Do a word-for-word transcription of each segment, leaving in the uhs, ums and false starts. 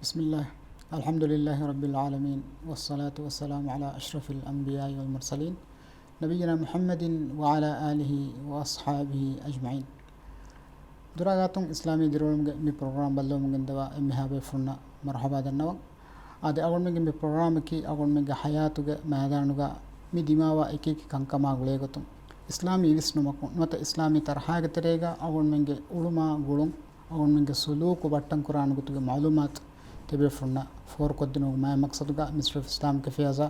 بسم الله. الحمد لله رب العالمين، والصلاة والسلام على أشرف الأنبياء والمرسلين، نبينا محمد وعلى آله وأصحابه أجمعين. ދުރާގާތުން އިސްލާމީ ދިރިއުޅުމުގެ މި ޕްރޮގްރާމް ބައްލަވަމުން ގެންދަވާ އެންމެހާ ބޭފުޅުންނަށް މަރުޙަބާ ދަންނަވަން. އާދެ، އަޅުގަނޑުމެންގެ މި ޕްރޮގްރާމަކީ އަޅުގަނޑުމެންގެ ޙަޔާތުގެ މައިދާނުގަ މި ދިމާވާ އެކިއެކި ކަންކަމާ ގުޅޭގޮތުން، އިސްލާމީ ވިސްނުމަކުން ނުވަތަ އިސްލާމީ ތަރަހާގެ ތެރޭގަ އަޅުގަނޑުމެންގެ އުޅުމާ ގުޅުން، އަޅުގަނޑުމެންގެ ސުލޫކު ބައްޓަންކުރާނެ ގޮތުގެ މަޢުލޫމާތު ތިބޭފުޅުންނަށް ފޯރުކޮށްދިނުމުގެ މާތް މަޤްޞަދުގަ މިސްޓަރ އިސްލާމް ކެފޭ އަޒާ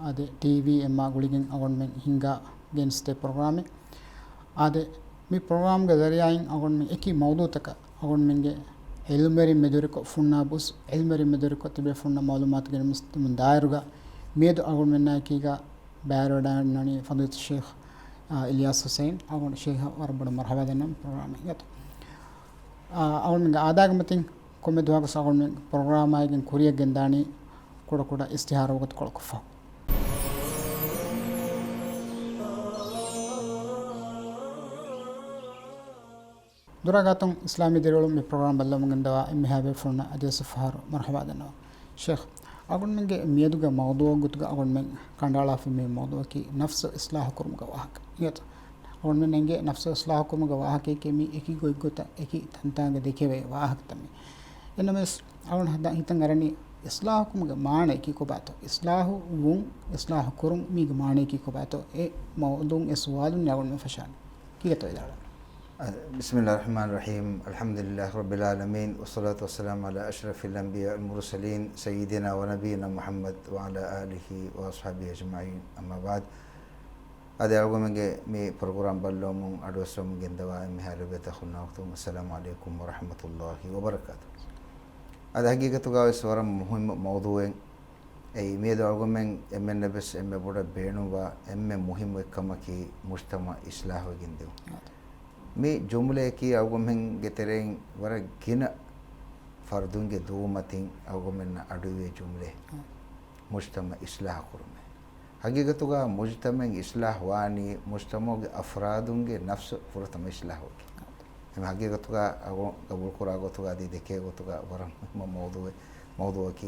އާދެ، ޓީވީ އެމްއާ ގުޅިގެން އަޅުގަނޑުމެން ހިންގާ ގެނެސްދޭ ޕްރޮގްރާމެއް. އާދެ، މި ޕްރޮގްރާމްގެ ޒަރީޢާއިން އަޅުގަނޑުމެން އެކި މައުޟޫޢުތަކަށް އަޅުގަނޑުމެންގެ ޢިލްމުވެރިން މެދުވެރިކޮށް، ފުންނާ ބުސް ޢިލްމުވެރިން މެދުވެރިކޮށް ތިބޭފުންނަށް މަޢުލޫމާތު ގެނެސްދެމުން ދާއިރުގަ މިއަދު އަޅުގަނޑުމެންނާ އެކީގަ ބައިވެރިވެޑައިގަންނަވަނީ ފަޟީލަތު ޝޭޚް، އާ، އިލްޔާސް ޙުސައިން. އަޅުގަނޑު ޝޭޚަށް ވަރަށް ބޮޑަށް މަރުޙަބާ ދަންނަވަން ޕްރޮގްރާމެއް ގަތު. އާ، އަޅުގަނޑުމެންގެ އާދައިގެ މަތިން ކޮންމެ ދުވަހަކުވެސް އަޅުގަނޑުމެން ޕްރޮގްރާމާއިގެން ކުރިއަށް ގެންދާނީ ކުޑަކުޑަ އިސްތިހާރަ ވަގުތުކޮޅަކު ފަހު. ދުރާގާތުން އިސްލާމީ ދިރިއުޅުން މި ޕްރޮގްރާމް ބައްލަވަމުން ގެންދަވާ އެންމެހާ ބޭފުޅުންނަށް އަދިވެސް އެއްފަހަރު މަރުޙަބާ ދަންނަވަން. ޝޭޚް، އަޅުގަނޑުމެންގެ މިއަދުގެ މައުޟޫޢުގެ ގޮތުގަ އަޅުގަނޑުމެން ކަނޑައަޅާފައި މި މައުޟޫޢަކީ ނަފްސު އިޞްލާޙު ކުރުމުގެ ވާހަކަ. އިނގޭތޯ؟ އަޅުގަނޑުމެން އެނގޭ ނަފްސު އިޞްލާޙު ކުރުމުގެ ވާހަކައަކީ މި އެކި ގޮތްގޮތަށް އެކި ތަންތާނގަ ދެކެވޭ ވާހަކަތައް މީ. އެނަމަވެސް، އަޅުގަނޑު ހިތަށް އަރަނީ އިޞްލާޙު ކުރުމުގެ މާނައަކީ ކޮބާތޯ؟ އިޞްލާޙު ވުން، އިޞްލާޙު ކުރުން މީގެ މާނައަކީ ކޮބާތޯ؟ އެ މައުޟޫޢު އެ ސުވާލުން އަޅުގަނޑުމެން ފަށާނީ. ކީއްވެތޯ ވިދާޅުވާ؟ بسم الله الرحمن الرحيم. الحمد لله رب العالمين، والصلاة والسلام على أشرف الأنبياء والمرسلين، سيدنا ونبينا محمد وعلى آله وأصحابه أجمعين. أما بعد. އަދި އަޅުގަނޑުމެންގެ މި ޕްރޮގްރާމް ބައްލަވަމުން އަޑުއައްސަވަމުން ގެންދަވާ އެންމެހާ ލޮބުވެތި އަޚުންނާ އުޚްތުން، އައްސަލާމު ޢަލައިކުމް ވަރަޙްމަތުﷲ ވަބަރަކާތުހު. އަދި ހަގީގަތުގަވެސް ވަރަށް މުހިއްމު މައުޟޫޢެއް. އެއީ، މިއަދު އަޅުގަނޑުމެން އެންމެންނަށްވެސް އެންމެ ބޮޑަށް ބޭނުންވާ އެންމެ މުހިއްމު އެއްކަމަކީ މުޖްތަމަޢު އިޞްލާޙުވެގެން ދިއުން. މި ޖުމްލައަކީ އަޅުގަނޑުމެންގެ ތެރެއިން ވަރަށް ގިނަ ފަރުދުންގެ ދުވުމަތިން އަޅުގަނޑުމެންނަށް އަޑުއިވޭ ޖުމްލައެއް. މުޖްތަމަޢު އިޞްލާޙު ކުރުމޭ. ހަގީގަތުގަ މުޖްތަމަޢު އިޞްލާޙު ވާނީ މުޖްތަމަޢުގެ އަފްރާދުންގެ ނަފްސު ފުރަތަމަ އިޞްލާޙުވަކީ. އެމެ ހަގީގަތުގަ އަގު ގަބޫލުކުރާ ގޮތުގަ އަދި ދެކޭ ގޮތުގަ ވަރަށް މުހިއްމު މައުޟޫޢެއް، މައުޟޫޢަކީ.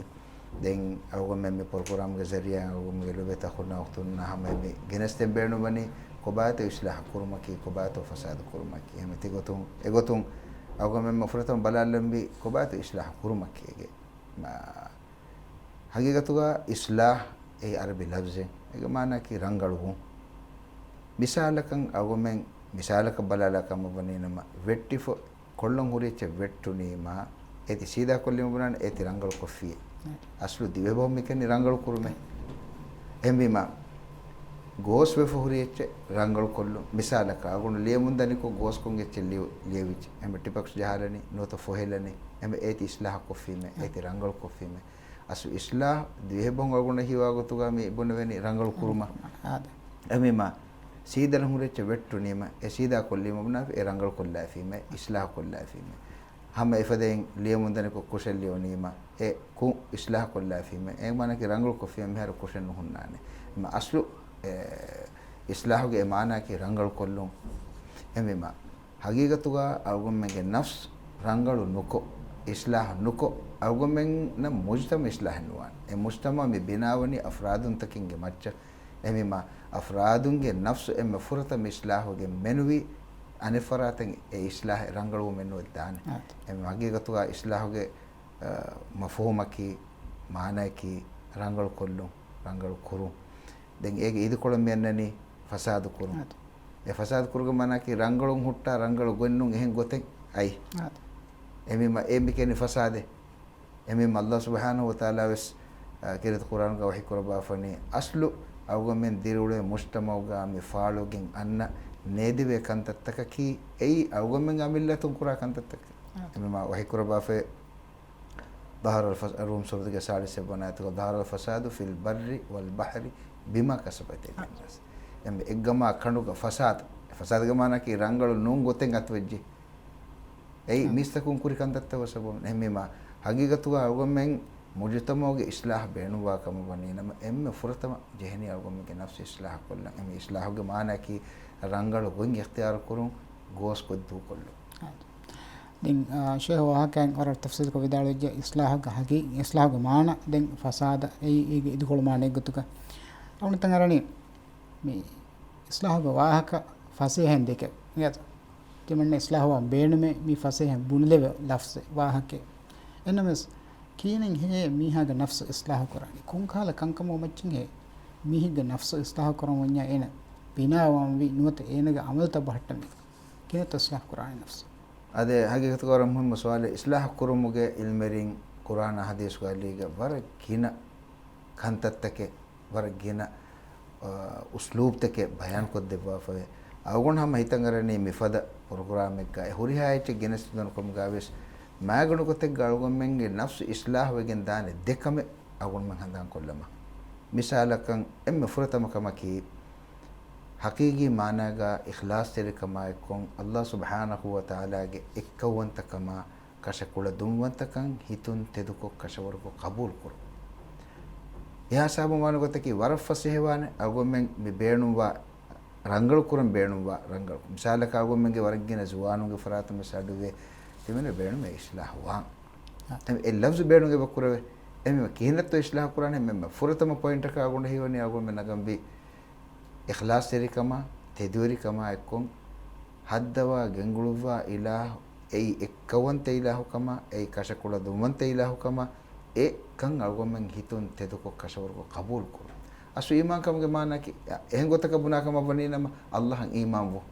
ދެން އަޅުގަނޑުމެން މި ޕްރޮގްރާމްގެ ޒަރީޢާއިން އަޅުގަނޑުމެންގެ ލޮބުވެތި އަޚުންނާ އުޚްތުންނާ ހަމައަށް މި ގެނެސްދޭން ބޭނުންވަނީ ކޮބާތޯ އިޞްލާޙު ކުރުމަކީ، ކޮބާތޯ ފަސާދު ކުރުމަކީ. އެހެން ތިގޮތުން، އެގޮތުން އަޅުގަނޑުމެން ފުރަތަމަ ބަލާލަންވީ ކޮބާތޯ އިޞްލާޙު ކުރުމަކީ އޭގެ މާ-، ހަގީގަތުގަ އިޞްލާޙު އެއީ ޢަރަބި ލަފްޒެއް. އޭގެ މާނައަކީ ރަނގަޅުވުން. މިސާލަކަށް އަޅުގަނޑުމެން މިސާލަކަށް ބަލާލާ ކަމަށް ވަނީ ނަމަ، ވެއްޓިފަ ކޮށްލަން ހުރި އެއްޗެއް ވެއްޓުނީމާ، އޭތި ސީދާ ކޮށްލީމަ ބުނާނެ އޭތި ރަނގަޅު ކޮށްފިއޭ. އަސްލު ދިވެހިބަހުން މި ކިޔަނީ ރަނގަޅު ކުރުމޭ. އެހެންވީމާ، ގޯސް ވެފަ ހުރި އެއްޗެއް ރަނގަޅު ކޮށްލުން. މިސާލަކަށް، އަޅުގަނޑު ލިޔެމުންދަނިކޮށް ގޯސްކޮށް އެއްޗެއް ލިޔު-، ލިޔެވިއްޖެ. އެމެ ޓިޕެކްސް ޖަހާލަނީ، ނުވަތަ ފޮހެލަނީ. އެމެ އޭތި އިޞްލާޙު ކޮށްފީމޭ، އޭތި ރަނގަޅު ކޮށްފީމޭ. އަސްލު އިޞްލާޙު ދިވެހިބަހުން އަޅުގަނޑަށް ހީވާ ގޮތުގަ މި ބުނެވެނީ ރަނގަޅު ކުރުމަށް. އާދެ. އެހެންވީމާ، ސީދަން ހުރި އެއްޗެއް ވެއްޓުނީމަ، އެ ސީދާ ކޮށްލީމަ ބުނާފި އެ ރަނގަޅު ކޮށްލައިފީމޭ، އިޞްލާޙު ކޮށްލައިފީމޭ. ހަމަ އެފަދައިން ލިޔެމުންދަނިކޮށް ކުށެއް ލިޔުނީމަ، އެ ކުށް އިޞްލާޙު ކޮށްލައިފީމޭ. އެ މާނައަކީ ރަނގަޅު ކޮށްފީމޭ، މިހާރު ކުށެއް ނުހުންނާނެ. އެމަ އަސްލު، އެ، އިޞްލާޙުގެ އެ މާނައަކީ ރަނގަޅު ކޮށްލުން. އެހެންވީމާ، ހަގީގަތުގަ އަޅުގަނޑުމެންގެ ނަފްސު ރަނގަޅު ނުކޮށް، އިޞްލާޙު ނުކޮށް، އަޅުގަނޑުމެންނަށް މުޖްތަމަޢު އިޞްލާޙެއް ނުވާނެ. އެ މުޖްތަމަޢު މި ބިނާވަނީ އަފްރާދުންތަކެއްގެ މައްޗަށް. އެހެންވީމާ، އަފްރާދުންގެ ނަފްސު އެންމެ ފުރަތަމަ އިޞްލާޙުވެގެން މެނުވީ، އަނެއް ފަރާތަށް އެ އިޞްލާޙެއް ރަނގަޅުވުމެއް ނުވެއްދާނެ. އާދެ. އެ ހަގީގަތުގަ އިޞްލާޙުގެ، އަ، މަފްހޫމަކީ، މާނައަކީ، ރަނގަޅު ކޮށްލުން، ރަނގަޅު ކުރުން. ދެން އޭގެ އިދިކޮޅަށް މިއަންނަނީ ފަސާދު ކުރުން. އާދެ. އެ ފަސާދު ކުރުގެ މާނައަކީ ރަނގަޅުން ހުއްޓާ، ރަނގަޅު ގޮތްނޫން އެހެން ގޮތެއް އައި. އާދެ. އެމީމަ އެ މި ކިޔަނީ ފަސާދެއް. އެމީމަ ﷲ ސުބްޙާނަހޫ ވަތަޢާލާ ވެސް، އަ، ކީރިތި ޤުރްއާނުގަ ވަޙީ ކުރައްވާފަނީ، އަސްލު އަޅުގަނޑުމެން ދިރިއުޅޭ މުޖްތަމަޢުގަ މި ފާޅުވެގެން އަންނަ ނޭދިވޭ ކަންތައްތަކަކީ، އެއީ އަޅުގަނޑުމެންގެ އަމިއްލަތުން ކުރާ ކަންތައްތަކެއް. އާދެ. އެމީމަ ވަޙީ ކުރައްވާފައި، ظهر الفس-، ރޫމް ސޫރަތުގެ ސާޅީސް އެއްވަނަ އާޔަތުގަ، ظهر الفساد في البر والبحر بما كسبت أيدي الناس. އެމް އެއްގަމާ ކަނޑުގަ ފަސާދު. ފަސާދުގެ މާނައަކީ ރަނގަޅު ނޫން ގޮތެއް އަތުވެއްޖެ. އެއީ އާ. މީސްތަކުން ކުރި ކަންތައްތައް ސަބަބުން. އެހެންވީމާ، ހަގީގަތުގަ އަޅުގަނޑުމެން މުޖުތަމަޢުގެ އިޞްލާޙު ބޭނުންވާ ކަމަށް ވަނީ ނަމަ، އެންމެ ފުރަތަމަ ޖެހެނީ އަޅުގަނޑުމެންގެ ނަފްސު އިޞްލާޙު ކޮށްލަން. އެމެ އިޞްލާޙުގެ މާނައަކީ ރަނގަޅު ގޮތް އިޚްތިޔާރު ކުރުން، ގޯސް ގޮތް ދޫކޮށްލުން. އާ. ދެން، އާ، ޝޭހު ވާހަކައިން ވަރަށް ތަފްސީލްކޮށް ވިދާޅުވެއްޖެ އިސްލާހުގެ ހަގީ-، އިސްލާހުގެ މާނަ، ދެން ފަސާދަ، އެއީ އޭގެ އިދިކޮޅު މާނައެއްގޮތުގަ. އަޅުގަނޑުމެން އަރަނީ މި އިސްލާހުގެ ވާހަކަ ފަސޭހައިން ދެކެ. ތިމަންނަ އިސްލާހުވާން ބޭނުމޭ މި ފަސޭހައިން ބުނެލެވޭ ލަފްޒެއް ވާހަކައެއް. އެންނަމަވެސް ކިހިނެއް ހޭ މީހާގެ ނަފްސު އިސްލާހު ކުރާނީ؟ ކޮންކަހަލަ ކަންކަމުގެ މައްޗިން ހޭ މީހެއްގެ ނަފްސު އިސްލާހު ކުރަން ވަންޏާ އޭނަ ބިނާވާންވީ ނުވަތަ އޭނަގެ އަމަލުތައް ބަހައްޓަންވީ؟ ކިހިނެއްތޯ އިސްލާހު ކުރާނީ ނަފްސު؟ އަދެ ހަގީގަތުގަ ވަރަށް މުހިއްމު ސުވާލެއް. އިސްލާހު ކުރުމުގެ އިލްމެރިން ޤުރްއާނާ ޙަދީޘްގަ އަލީގަ ވަރަށް ގިނަ ކަންތައްތަކެއް، ވަރަށް ގިނަ، އަ، އުސްލޫބްތަކެއް ބަޔާންކޮށްދެއްވާފައި. އަޅުގަނޑު ހަމަ ހިތަށް އަރަނީ މިފަދަ ޕްރޮގްރާމެއްގަ އެ ހުރިހާ އެއްޗެއް ގެނެސްދިނުމުގަވެސް މާގަނޑު ގޮތެއްގަ އަޅުގަނޑުމެންގެ ނަފްސު އިސްލާހުވެގެން ދާނެ ދެ ކަމެއް އަޅުގަނޑުމެން ހަނދާންކޮށްލަމާ. މިސާލަކަށް އެންމެ ފުރަތަމަ ކަމަކީ، ޙަޤީޤީ މާނާގަ އިޚްލާޞްތެރިކަމާއެއްކޮށް، ﷲ ސުބްޙާނަހޫ ވަތަޢާލާގެ އެއްކައުވަންތަކަމާ، ކަށަކުޅަދުންވަންތަކަން ހިތުން ތެދުކޮށް ކަށަވަރުކޮށް ޤަބޫލުކުރުން. އެހާ ސަބަބުން ވާނެ ގޮތަކީ ވަރަށް ފަސޭހަވާނެ އަޅުގަނޑުމެން މި ބޭނުންވާ ރަނގަޅު ކުރަން ބޭނުންވާ ރަނގަޅު. މިސާލަކަށް އަޅުގަނޑުމެންގެ ވަރަށް ގިނަ ޒުވާނުންގެ ފަރާތުން ވެސް އަޑުއިވޭ ތިމެން ބޭނުމޭ އިސްލާހުވާން. އެ ލަފްޒު ބޭނުން އެބަ ކުރެވޭ. އެމީމަ ކިހިނެއްތޯ އިސްލާހު ކުރާނެ؟ އެންމެ ފުރަތަމަ ޕޮއިންޓަކަށް އަޅުގަނޑަށް ހީވަނީ އަޅުގަނޑުމެން ނަގަންވީ އިޚްލާޞްތެރިކަމާ، ތެދުވެރިކަމާ އެއްކޮށް، ހައްދަވާ ގެންގުޅުއްވާ އިލާހު، އެއީ އެއްކައުވަންތަ އިލާހުކަމާ، އެއީ ކަށަކުޅަދުންވަންތަ އިލާހުކަމާ، އެކަން އަޅުގަނޑުމެން ހިތުން ތެދުކޮށް ކަށަވަރުކޮށް ޤަބޫލުކުރުން. އަސްލު އީމާންކަމުގެ މާނައަކީ، އެހެން ގޮތަކަށް ބުނާ ކަމަށް ވަނީ ނަމަ، ﷲ އަށް އީމާންވުން.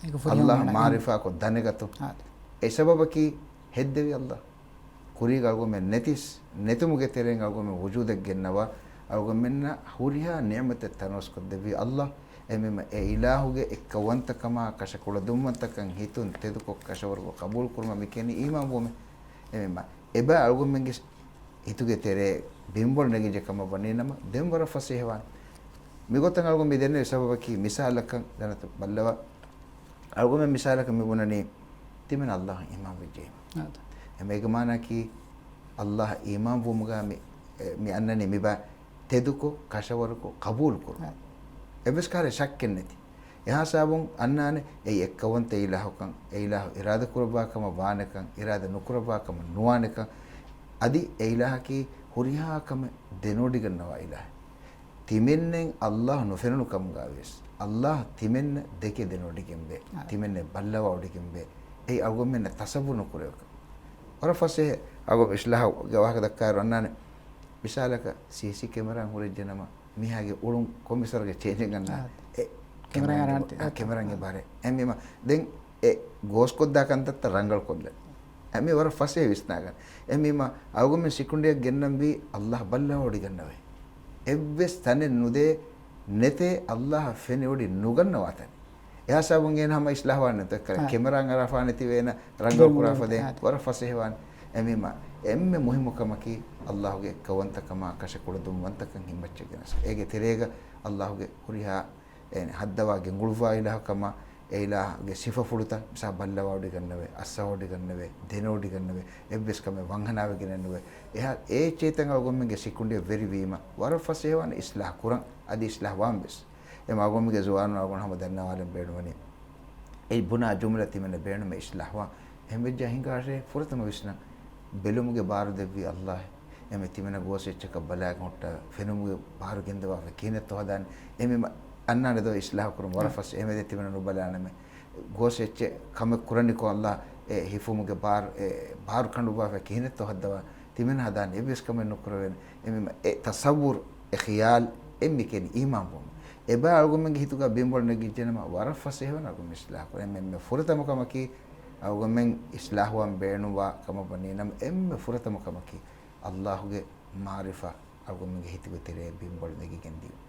އޭގެ ފުރިހަމަ ﷲ އަށް މާނަ މާރިފާކޮށް ދަނެގަތުން. އާދެ. އެ ސަބަބަކީ ހެއްދެވި ﷲ. ކުރީގަ އަޅުގަނޑުމެން ނެތިސް، ނެތުމުގެ ތެރެއިން އަޅުގަނޑުމެން ވުޖޫދަށް ގެންނަވާ، އަޅުގަނޑުމެންނަށް ހުރިހާ ނިޢުމަތެއް ތަނަވަސްކޮށްދެއްވި ﷲ. އެމީމަ އެ އިލާހުގެ އެއްކައުވަންތަކަމާ، ކަށަކުޅަދުންވަންތަކަން ހިތުން ތެދުކޮށް ކަށަވަރުކޮށް ޤަބޫލުކުރުމަށް މި ކިޔަނީ އީމާންވުމޭ. އެމީމަ އެބަ އަޅުގަނޑުމެންގެ ހިތުގެ ތެރޭ ބިންވަޅު ނެގިއްޖެ ކަމަށް ވަނީ ނަމަ، ދެން ވަރަށް ފަސޭހަވާނެ. މިގޮތަށް އަޅުގަނޑު މި ދެންނެވި ސަބަބަކީ، މިސާލަކަށް ދަނަތަ ބައްލަވާ. އަޅުގަނޑުމެން މިސާލަކަށް މި ބުނަނީ، ތިމެން ﷲ އަށް އީމާން ވެއްޖެ. އާދެ. އެމޭގެ މާނައަކީ، ﷲ އަށް އީމާން ވުމުގަ މި، އެ، މި އަންނަނީ މިބާ ތެދުކޮށް، ކަށަވަރުކޮށް، ޤަބޫލުކުރުން. އާދެ. އެއްވެސް ކަހަލަ ޝައްކެއް ނެތި. އެހާ ސަބަބުން އަންނާނެ، އެއީ އެއްކައުވަންތަ އިލާހުކަން، އެ އިލާހު އިރާދަ ކުރައްވާ ކަމަށް ވާނެކަން، އިރާދަ ނުކުރައްވާ ކަމަށް ނުވާނެކަން، އަދި އެ އިލާހަކީ ހުރިހާ ކަމެއް ދެނެވޮޑިގަންނަވާ އިލާހެއް. ތިމެންނެން ﷲ ނުފެނުނު ކަމުގަވިޔަސް، ﷲ ތިމެންނަށް ދެކެ ދެނެވޮޑިގެންވޭ. އާ. ތިމެންނަށް ބައްލަވާވޮޑިގެންވޭ. އެއީ އަޅުގަނޑުމެންނަށް ތަޞައްވުރު ނުކުރެވޭ ކަމެއް. ވަރަށް ފަސޭހަ އަޅުގަނޑު އިސްލާހުގެ ވާހަކަ ދައްކާއިރު އަންނާނެ. މިސާލަކަށް ސީސީ ކެމެރާއެއް ހުރެއްޖެ ނަމަ، މީހާގެ އުޅުން ކޮންމެސް ވަރަކަށް ޗޭންޖެއް ގަންނާނެ. އާ. އެ ކެމެރާ ކެމެރާ އަރާނެ އާ، ތި-، ކެމެރާގެ އާ. ބާރެއް. އެހެންވީމަ، ދެން އެ ގޯސްކޮށްދާ ކަންތައްތައް ރަނގަޅުކޮށްލަން. އެ މީ ވަރަށް ފަސޭހަ ވިސްނާގަން. އެހެންވީމަ، އަޅުގަނޑުމެން ސިކުނޑިއަށް ގެންނަންވީ ﷲ ބައްލަވާވޮޑިގަންނަވައި. އެއްވެސް ތަނެއް ނުދޭ، ނެތޭ ﷲ އަށް ފެނިވޮޑި ނުގަންނަވާ ތަނެއް. އެހާ ސަބަބުން އޭނަ ހަމަ އިސްލާހުވާނެ ނެތް. އެއްކަލަ އާ. ކެމެރާ އަރާފާނެ ތި އޭނަ ރަނގަޅު ދެން ކުރާ ފަދައިން އާ. ވަރަށް ފަސޭހަވާނެ. އެމީމަ އެންމެ މުހިއްމު ކަމަކީ، ﷲ ގެ އެއްކައުވަންތަކަމާ، ކަށަކުޅަދުންވަންތަކަން ހިތްމައްޗަށް ގެނެސް. އޭގެ ތެރޭގަ ﷲ ގެ ހުރިހާ އެ ހައްދަވާ ގެންގުޅުއްވާ އިލާހު ކަމާ، އެ އިލާހުގެ ސިފަފުޅުތައް، މިސާ ބައްލަވާވޮޑިގަންނަވޭ، އައްސަވާވޮޑިގަންނަވޭ، ދެނެވޮޑިގަންނަވޭ، އެއްވެސް ކަމެއް ވަންހަނާވެގެނެއް ނުވޭ. އެހާ އެ އެއްޗެހިތައް އަޅުގަނޑުމެންގެ ސިކުނޑިއަށް ވެރިވީމަ، ވަރަށް ފަސޭހަވާނެ އިސްލާހު ކުރަން، އަދި އިސްލާހުވާން ވެސް. އެމަ އަޅުގަނޑުމެންގެ ޒުވާނުން އަޅުގަނޑު ހަމަ ދަންނަވާލަން ބޭނުންވަނީ، އެ ބުނާ ޖުމްލަ ތިމެންނަށް ބޭނުމޭ އިސްލާހުވާން. އެހެންވެއްޖާ ހިނގާށޭ ފުރަތަމަ ވިސްނަން، ބެލުމުގެ ބާރު ދެއްވީ ﷲ. އެމެ ތިމެންނަށް ގޯސް އެއްޗަކަށް ބަލާގެން ހުއްޓާ ފެނުމުގެ ބާރު ގެންދަވާފަ ކިހިނެއްތޯ ހަދާނެ. އެމީމަ އަންނާނެ ދޯ އިސްލާހު ކުރުން ވަރަށް ފަސް. އެމެދެ ތިމެންނަށް ނުބަލާނަމޭ. ގޯސް އެއްޗެއް ކަމެއް ކުރަނިކޮށް ﷲ އެ ހިފުމުގެ ބާރު، އެ ބާރު ކަނޑުއްވާފަ ކިހިނެއްތޯ ހައްދަވާ ތިމެން ހަދާނެ އެއްވެސް ކަމެއް ނުކުރެވޭނެ. އެމީމަ އެ ތަޞައްވުރު، އެ ޚިޔާލް އެއް މިކެނި އީމާންވުމުން. އެބަ އަޅުގަނޑުމެންގެ ހިތުގަ ބިންބޮޅަ ނެގިއްޖެނަމަ ވަރަށް ފަސޭހަވަން އަޅުގަނޑު އިސްލާހު ކުރޭ. އެންމެ ފުރަތަމަ ކަމަކީ އަޅުގަނޑުމެން އިސްލާހުވާން ބޭނުންވާ ކަމަށް ވަނީ ނަމަ، އެންމެ ފުރަތަމަ ކަމަކީ ﷲ ގެ މަޢުރިފާ އަޅުގަނޑުމެންގެ ހިތުގެ ތެރޭ ބިންބޮޅަ ނެގިގެން ދިޔުން.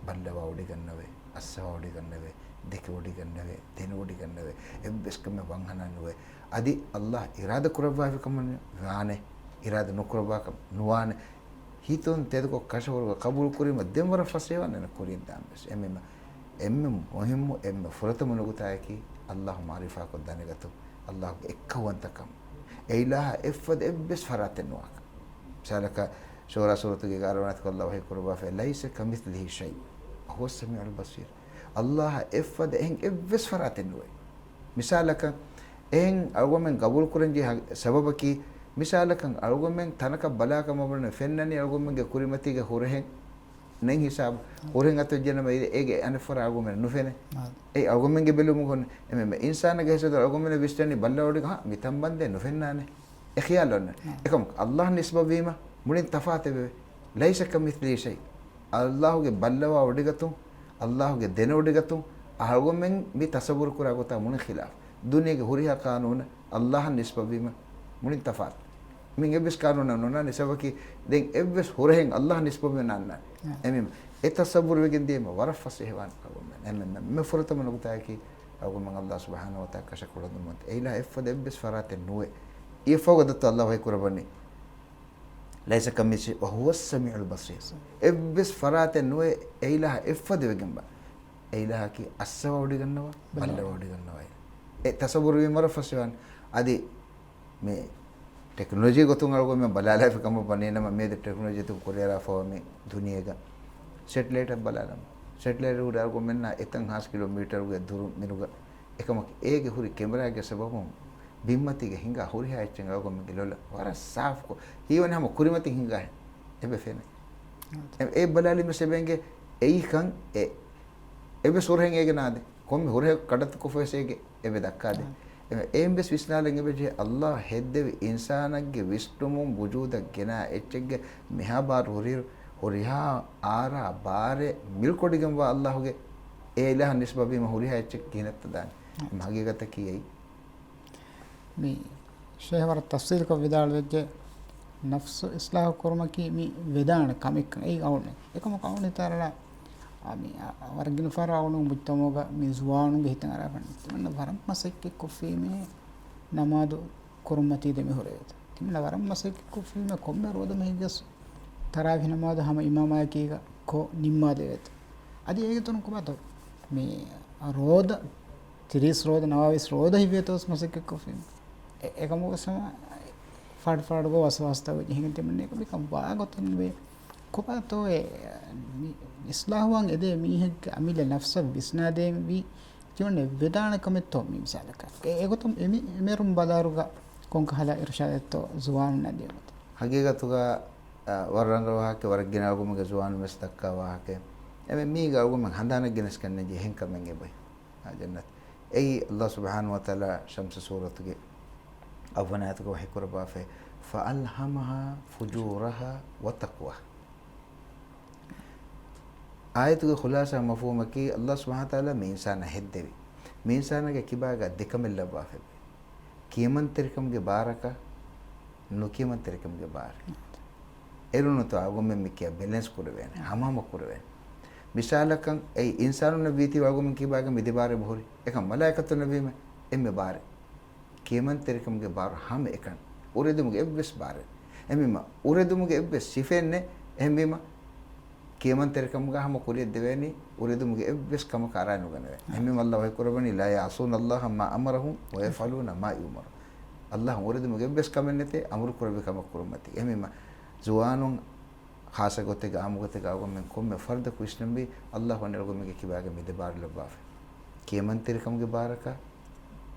ބައްލަވާ ވޮޑިގަންނަވޭ، އައްސަވާ ވޮޑިގަންނަވޭ، ދެކެ ވޮޑިގަންނަވޭ، ދެނެ ވޮޑިގަންނަވޭ، އެއްވެސް ކަމެއް ވަންހަނާ ނުވޭ. އަދި ﷲ އިރާދަ ކުރައްވާފި ކަމަށް ވާނެ، އިރާދަ ނުކުރައްވާ ކަމަށް ނުވާނެ. ހިތުން ތެދުކޮށް ކަށަވަރުގަ ޤަބޫލު ކުރީމަ ދެން ވަރަށް ފަސޭހަވާނެ ކުރިއަށް ދާން ވެސް. އެމީމަ އެންމެ މުހިއްމު، އެންމެ ފުރަތަމަ ނުކުތާއަކީ ﷲ މަޢުރިފާކޮށް ދަނެގަތުން، ﷲ ގެ އެއްކައުވަންތަކަން. އެ އިލާހަށް އެއްފަދަ އެއްވެސް ފަރާތެއް ނުވާކަން. މިސާލަކަށް، ޝުޢަރާ ސޫރަތުގެ އެގާރަ ވަނަ އާޔަތުގަ ﷲ ވަޙީ ކުރައްވާފައި، "ليس كمثله شيء وهو السميع البصير." ﷲ އަށް އެއްފަދަ އެހެން އެއްވެސް ފަރާތެއް ނުވޭ. މިސާލަކަށް، އެހެން އަޅުގަނޑުމެން ގަބޫލުކުރަންޖެހޭ ހަ-، ސަބަބަކީ، މިސާލަކަށް އަޅުގަނޑުމެން ތަނަކަށް ބަލާކަމަށް ވަނީ ފެންނަނީ އަޅުގަނޑުމެންގެ ކުރިމަތީގެ ހުރަހެއް ނެތް ހިސާބު. ހުރަހެއް އަތުވެއްޖެނަމަ އޭގެ އަނެއްފަރާ އަޅުގަނޑުމެން ނުފެނޭ. އާ. އެއީ އަޅުގަނޑުމެންގެ ބެލުމުގަ އޮންނަ. އެމެ-، މެ-، އިންސާނާގެ ހައިސިއްޔަތުން އަޅުގަނޑުމެން ވިސްނަނީ ބައްލަވާ އޮޑިގަ، ހާ، މި ތަން ބަންދެ ނުފެންނާނެ. އެ ޚިޔާލު އޮންނަ. އާ. އެކަމަކު އައްލާހަށް ނިސްބަތްވީމަ މުޅިން ތަފާތެވެ. ليس كمثله شيء. އައްލާހުގެ ބައްލަވާ އޮޑިގަތުން، އައްލާހުގެ ދެނެ އޮޑިގަތުން، އަޅުގަނޑުމެން މި ތަޞައްވުރު ކުރާ ގޮތާ މުޅިން ޚިލާފު. ދުނިޔޭގެ ހުރިހާ ޤާނޫނެއް އައްލާހަށް ނިސްބަތްވީމަ މުޅިން ތަފާތު. މި އެއްވެސް ޤާނޫނެއް ނޯންނާނެ، ސަބަބަކީ ދެން އެއްވެސް ހުރަހެއް އައްލާހަށް ނިސްބަތްވެ ނޯންނާނެ. އެމީ އެ ތަޞައްވުރު ވެގެން ދިޔައީމަ ވަރަށް ފަސޭހަވާނެ އަޅުގަނޑުމެން. އެމެ-، މެ-، މެ ފުރަތަމަ ނުކުތާއަކީ އަޅުގަނޑުމެން އައްލާހު ސުބްޙާނަހޫ ވަތަޢާލާ ކަށަ ކުޅަދުންވަންތަ. އެއިލާހު އެއްފަދަ އެއްވެސް ފަރާތެއް ނުވޭ. އިއްޔެފަހުގަ ދައްތަ އައްލާހު ވަޙީ ކުރައްވަނީ. ليس كمثله شيء وهو السميع البصير. އެއްވެސް ފަރާތެއް ނުވޭ އެއިލާހު އެއްފަދަ ވެގެންވާ. އެއިލާހަކީ އައްސަވާ އޮޑިގަންނަވާ، ބައްލަވާ އޮޑިގަންނަވާ. އެ ތަޞައްވުރު ވީމަ ވަރަށް ފަސޭހަވާނެ. އަދި މި ޓެކްނޮލޮޖީ ގޮތުން އަޅުގަނޑުމެން ބަލާލާފި ކަމަށް ވަނީނަމަ، މިއަދު ޓެކްނޮލޮޖީ ތިބި ކުރިއަރާފަވާ މި ދުނިޔޭގަ ސެޓެލައިޓް އަށް ބަލާލަމާ. ސެޓެލައިޓް ހުރި އަޅުގަނޑުމެންނާ އެތަން ހާސް ކިލޯމީޓަރުގެ ދުރު މިނުގަ. އެކަމަކު އޭގެ ހުރި ކެމެރާގެ ސަބަބުން ބިންމަތީގަ ހިނގާ ހުރިހާ އެއްޗެއް އަޅުގަނޑުމެންގެ ލޮލަށް ވަރަށް ސާފުކޮށް، ހީވަނީ ހަމަ ކުރިމަތިން ހިނގާހެން އެބަ ފެނޭ. އެ-، އެ ބަލާލީމަ ސެބެންގެ އެއީކަން އެ-، އެއްވެސް ހުރަހެއް އޭގެ ނާދޭ. ކޮންމެ ހުރަހެއް ކަޑައްތުކޮށްފަވެސް އޭގެ އެބަ ދައްކާދޭ. އެ-، އެއިން ވެސް ވިސްނާލަން އެބަޖެހޭ، އައްލާހު ހެއްދެވި އިންސާނެއްގެ ވިސްނުމުން ވުޖޫދަށް ގެނާ އެއްޗެއްގެ މިހާ ބާރު ހުރިއިރު، ހުރިހާ އާރާ ބާރެއް މިލްކޮށްގެންވާ އައްލާހުގެ އެ އިލާހަށް ނިސްބަތްވީމަ ހުރިހާ އެއްޗެއް ކިހިނެއްތަ ދާނީ؟ އެމެ ހަގީގަތަކީ އެއީ. މި ޝޭހް ވަރަށް ތަފްސީލުކޮށް ވިދާޅުވެއްޖެ، ނަފްސު އިޞްލާޙު ކުރުމަކީ މި ވެދާނެ ކަމެއްކަން. އެއީ އަޅުގަނޑު. އެކަމަކު އަޅުގަނޑު ހިތަށް އަރާ، އާ، މި، އާ، ވަރަށް ގިނަ ފަހަރަށް އަޅުގަނޑު މުޖްތަމަޢުގަ މި ޒުވާނުންގެ ހިތަށް އަރާފަ ތިމަންނަ ވަރަށް މަސައްކަތްކޮށްފީމޭ ނަމާދު ކުރުމަތީ ދެމިހުރެވޭތަ. ތިމަންނަ ވަރަށް މަސައްކަތްކޮށްފީމޭ ކޮންމެ ރޯދަމަހެއްގެސް ތަރާވީޙް ނަމާދު ހަމަ އިމާމާއެކީގަ ކޮށް ނިންމާދެވޭތަ. އަދި އޭގެ ތުރުން ކޮބާތޯ މި ރޯދަ ތިރީސް ރޯދަ، ނަވާވީސް ރޯދަ ހިއްވޭތޯ ވެސް މަސައްކަތްކޮށްފީމޭ. އެ-، އެކަމަކު ވެސް ހަމަ ފާޑު ފާޑުގަ ވަސްވާސްތައް އޮތް އެހެން ތިމަންނަ އެކަމަކު ވާގޮތެއް ނުވޭ. ކޮބާތޯ އެ މި އިޞްލާޙުވާން އެދޭ މީހެއްގެ އަމިއްލަ ނަފްސަށް ވިސްނާދޭންވީ ތިމަންނަ ވެދާނެ ކަމެއްތޯ މި މިސާލަކަށް. އެ-، އެގޮތުން އެމި-، އެމެރުން ބަލާއިރުގަ ކޮންކަހަލަ އިރުޝާދެއްތޯ ޒުވާނުންނަށް ދިޔުމަށް؟ ހަގީގަތުގަ، އަ، ވަރަށް ރަނގަޅު ވާހަކަ، ވަރަށް ގިނަ އަޅުގަނޑުމެންގެ ޒުވާނުން ވެސް ދައްކާ ވާހަކަ. އެމެ މީގަ އަޅުގަނޑުމެން ހަނދާނަށް ގެނެސްގަންނަންޖެހޭ އެހެން ކަމެއް އެބައި. އާ، ޖަންނަތް. އެއީ ﷲ ސުބްޙާނަހޫ ވަތަޢާލާ ޝަމްސު ސޫރަތުގެ އަށްވަނަ އާޔަތުގަ ވަޙީކުރައްވާފައި، فَأَلْهَمَهَا فُجُورَهَا وَتَقْوَاهَا. އާޔަތުގެ ޚުލާޞާ މަފްހޫމަކީ، ﷲ ސުބްޙާނަހޫ ވަތަޢާލާ މި އިންސާނާ ހެއްދެވި. މި އިންސާނާގެ ކިބާގަ ދެކަމެއް ލައްވާފައި. ކިޔަމަންތެރިކަމުގެ ބާރަކަށް ނުކިޔަމަންތެރިކަމުގެ ބާރެއް. އެރުނުތޯ އަޅުގަނޑުމެން މި ކިޔާ ބެލެންސް ކުރެވޭނެ، ހަމަހަމަ ކުރެވޭނެ. މިސާލަކަށް އެއީ އިންސާނުންނަށް ވީތީ އަޅުގަނޑުމެން ކިބާގަ މި ދެ ބާރެއް ބަހުރި. އެކަން މަލާއިކަތުންނަށް ވީމަ އެންމެ ބާރެއް. ކިޔަމަންތެރިކަމުގެ ބާރު ހަމަ އެކަން. އުރެދުމުގެ އެއްވެސް ބާރެއް. އެމީމަ އުރެދުމުގެ އެއްވެސް ސިފައެއް ނެތް. އެހެންވީމަ ކިޔަމަންތެރިކަމުގަ ހަމަ ކުރިއަށް ދެވޭނީ، އުރެދުމުގެ އެއްވެސް ކަމަކަށް އަރާ ނުގަނެވޭ. އެހެންވީމަ ﷲ ވަޙީކުރައްވަނީ، لَا يَعْصُونَ اللَّهَ مَا أَمَرَهُمْ وَيَفْعَلُونَ مَا يُؤْمَرُونَ. ﷲ އުރެދުމުގެ އެއްވެސް ކަމެއް ނެތޭ، އަމުރު ކުރެއްވި ކަމަށް ކުރުމަތީ. އެހެންވީމަ ޒުވާނުން ޚާއްޞަ ގޮތެއްގަ، އާއްމު ގޮތެއްގަ އަޅުގަނޑުމެން ކޮންމެ ފަރްދަކު ވިސްނަންވީ، ﷲ ވަނީ އަޅުގަނޑުމެންގެ ކިބާގަ މި ދެ ބާރު ލައްވާފަ. ކިޔަމަންތެރިކަމުގެ ބާރަކަށް،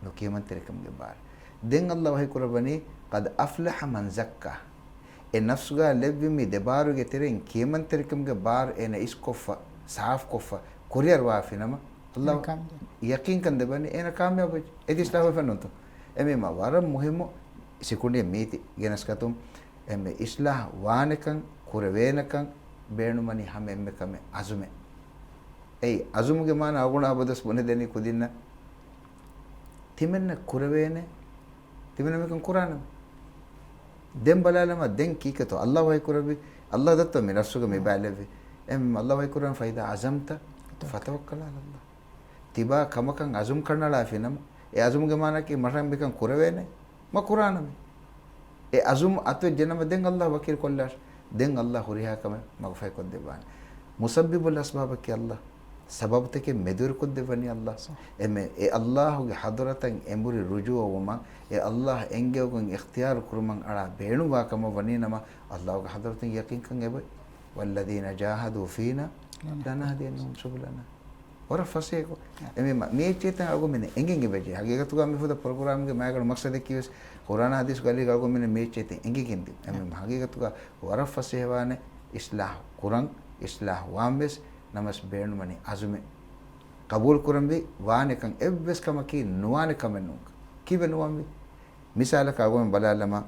ނުކިޔަމަންތެރިކަމުގެ ބާރެއް. ދެން ﷲ ވަޙީކުރައްވަނީ، قَدْ أَفْلَحَ مَنْ زَكَّاهَا. އެ ނަފްސުގަ ލެއްވި މި ދެ ބާރުގެ ތެރެއިން ކިޔަމަންތެރިކަމުގެ ބާރު އޭނަ އިސްކޮށްފަ، ސާފުކޮށްފަ، ކުރިއަރުވާފިނަމަ، ﷲ އޭނަ ކާމިޔާބު. ޔަޤީންކަން ދެއްވަނީ އޭނަ ކާމިޔާބުވެއްޖެ. އެދި އިޞްލާޙުވެފަ ނޫންތޯ. އެމީމަ ވަރަށް މުހިއްމު ސިކުނޑިއެއް މީތި ގެނެސްގަތުން. އެންމެ އިޞްލާޙު ވާނެކަން، ކުރެވޭނެކަން ބޭނުމަނީ ހަމަ އެންމެ ކަމެއް އަޒުމެއް. އެއީ އަޒުމުގެ މާނަ އަޅުގަނޑު އަބަދުވެސް ބުނެދެނީ ކުދިންނަށް. ތިމެންނަށް ކުރެވޭނެ، ތިމެންނަށް މިކަން ކުރާނަމޭ. ދެން ބަލާލަމާ، ދެން ކީކޭތޯ ﷲ ވަޙީކުރެއްވީ؟ ﷲ ދައްތަ މި ނަފްސުގަ މި ބާރު ލެއްވީ؟ އެމް ﷲ ވަޙީކުރަން، فَإِذَا عَزَمْتَ فَتَوَكَّلْ عَلَى اللَّهِ. ތިބާ ކަމަކަށް އަޒުމް ކަނޑައަޅާފިނަމަ، އެ އަޒުމުގެ މާނައަކީ މަށަށް މިކަން ކުރެވޭނެ، މަ ކުރާނަމޭ. އެ އަޒުމް އަތުވެއްޖެނަމަ ދެން ﷲ ވަކީލު ކޮށްލާށި. ދެން ﷲ ހުރިހާ ކަމެއް މަގުފަހިކޮށްދެއްވާނެ. މުސައްބިބުލް އަސްބާބަކީ ﷲ. ސަބަބުތަކެއް މެދުވެރިކޮށްދެއްވަނީ ﷲ. އެމެ-، އެ ﷲ ގެ ޙަޟްރަތަށް އެނބުރި ރުޖޫޢަވުމަށް، އެ ﷲ އެންގެވުމުން އިޚްތިޔާރު ކުރުމަށް އަޅާ ބޭނުންވާ ކަމަށް ވަނީނަމަ، ﷲ ގެ ޙަޟްރަތުން ޔަޤީންކަން އެބައޮތް. وَالَّذِينَ جَاهَدُوا فِينَا لَنَهْدِيَنَّهُمْ سُبُلَنَا. ވަރަށް ފަސޭހަކޮށް. އެމީ މަ-، މި އެއްޗެއްތައް އަޅުގަނޑުމެން އެނގެން އެބަޖެހޭ. ހަގީގަތުގަ މިފަދަ ޕްރޮގްރާމްގެ މާގަނޑު މަޤްޞަދަކީވެސް ޤުރްއާނާ ޙަދީޘްގެ އަލީގަ އަޅުގަނޑުމެން މި އެއްޗެއްތައް އެނގިގެން ދިނުން. އެމީ ހަގީގަތުގަ ވަރަށް ފަސޭހަވާނެ އިޞްލާޙު ކުރަން، އިޞްލާޙު ވާންވެސް، ނަމަވެސް ބޭނުމަނީ ޢަޒުމެއް. ޤަބޫލު ކުރަންވީ ވާނެކަން، އެއްވެސް ކަމަކީ ނުވާނެ ކަމެއް ނޫން. ކީއްވެ ނުވާންވީ؟ މިސާލަކަށް އަޅުގަނޑު ބަލާލަމާ،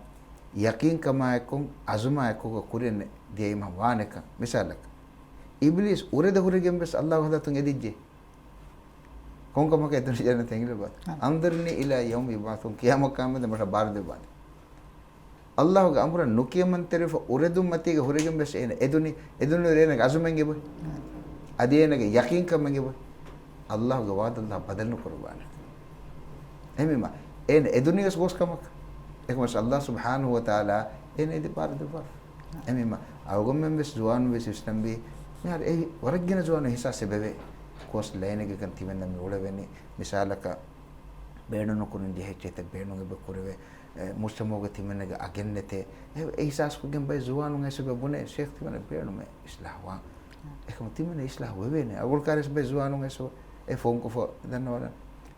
ޔަޤީންކަމާއެކު، ޢަޒުމާއެކުގަ ކުރިއަށް ދިޔައީމަ ވާނެކަން. މިސާލަކަށް، އިބްލީސް އުރެދަ ހުރެގެން ވެސް ﷲގެ ޙަޟްރަތުން އެދިއްޖެ. ކޮންކަމަކަށް އެދުނީ ޖަނަތަށް އެނގިލަބާ؟ އަން. އަންޒިރްނީ އިލާ ޔައުމި ޔުބްޢަޘޫން، ޤިޔާމަތް ޤާއިމްވެދޭ މަށަށް ބާރުދެއްވާނެ. ﷲގެ އަމުރަށް ނުކިޔަމަންތެރިވެފަ އުރެދުން މަތީގަ ހުރެގެން ވެސް އޭނަ އެދުނީ، އެދުނުއިރު އޭނަގެ ޢަޒުމެއް އެބަ؟ އަދި އޭނަގެ ޔަޤީންކަމެއް އެބަ؟ ﷲގެ ވަޢުދަށް ﷲ ބަދަލު ނުކުރައްވާނެ. އެހެންވީމަ، އޭނަ އެދުނީ ވެސް ގޯސް ކަމަކަށް. އެކަމަށް ﷲ ސުބްޙާނަހޫ ވަތަޢާލާ އޭނަ އެދި ބާރު ދެއްވާފަ. އެހެންވީމަ، އަޅުގަނޑުމެން ވެސް ޒުވާނުން ވެސް ވިސްނަންވީ، މިހާރު އެ ވަރަށް ގިނަ ޒުވާނުން އިޙްސާސް އެބަވޭ. ކޯސް ލައިނެއްގަކަން ތިމެންނަށް މި އުޅެވެނީ. މިސާލަކަށް، ބޭނުން ނުކުރަން ޖެހޭ އެއްޗެއްތައް ބޭނުން އެބަ ކުރެވޭ. އެ، މުޖްތަމަޢުގަ ތިމެންނަގެ އަގެއް ނެތޭ. އެ، އެ އިޙްސާސްކޮށްގެން ބައެއް ޒުވާނުން އައިސް އެބަ ބުނޭ، ޝޭޚް ތިމަންނަ ބޭނުމޭ އިޞްލާޙުވާން. އެކަމަ ތިމަންނަ އިޞްލާޙު ވެވޭނެ. އަޅުގަނޑު ކާރިސް ބައެއް ޒުވާނުން އައިސް އެ ފޯންކޮށްފަ ދަންނަވަން.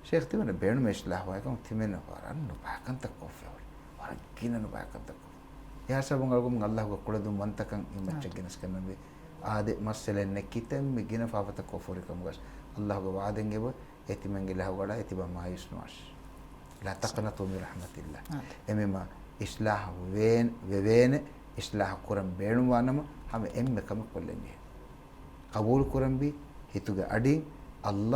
ޝޭޚް ތިމަންނަ ބޭނުމޭ އިޞްލާޙުވާން. އެކަމަ ތިމަންނަ ވަރަށް ނުބައި ކަންތައް ކޮށްފަ އެވަނީ. ވަރަށް ގިނަ ނުބައި ކަންތައް ކޮށްފަ. އެހާ ސަބަބުން އަޅުގަނޑު ﷲގެ ކުޅަދުން ވަންތަކަން އެ މައްޗަށް ގެނެސްގަންނަންވީ. އާދެ، މައްސަލައެއް ނެތް، ކިތަންމެ ގިނަ ފާފަތައް ކޮށްފަ ހުރި ކަމުގަސް ﷲގެ ވަޢުދެއް އެބަ އެ ތިމަންގެ ލަހުގަޑާ އެ ތިބާ މާޔޫސް ނުވާށި. لا تقنطوا من رحمة الله. އެމީމާ އިޞްލާޙު ވޭން، ވެވޭނެ، އިޞްލާޙު ކުރަން ބޭނުންވާނަމަ، ހަމަ އެންމެ ކަމެއް ކޮށްލަން ޖެހޭ. ޤަބޫލު ކުރަންވީ، ހިތުގެ އަޑިން، ﷲ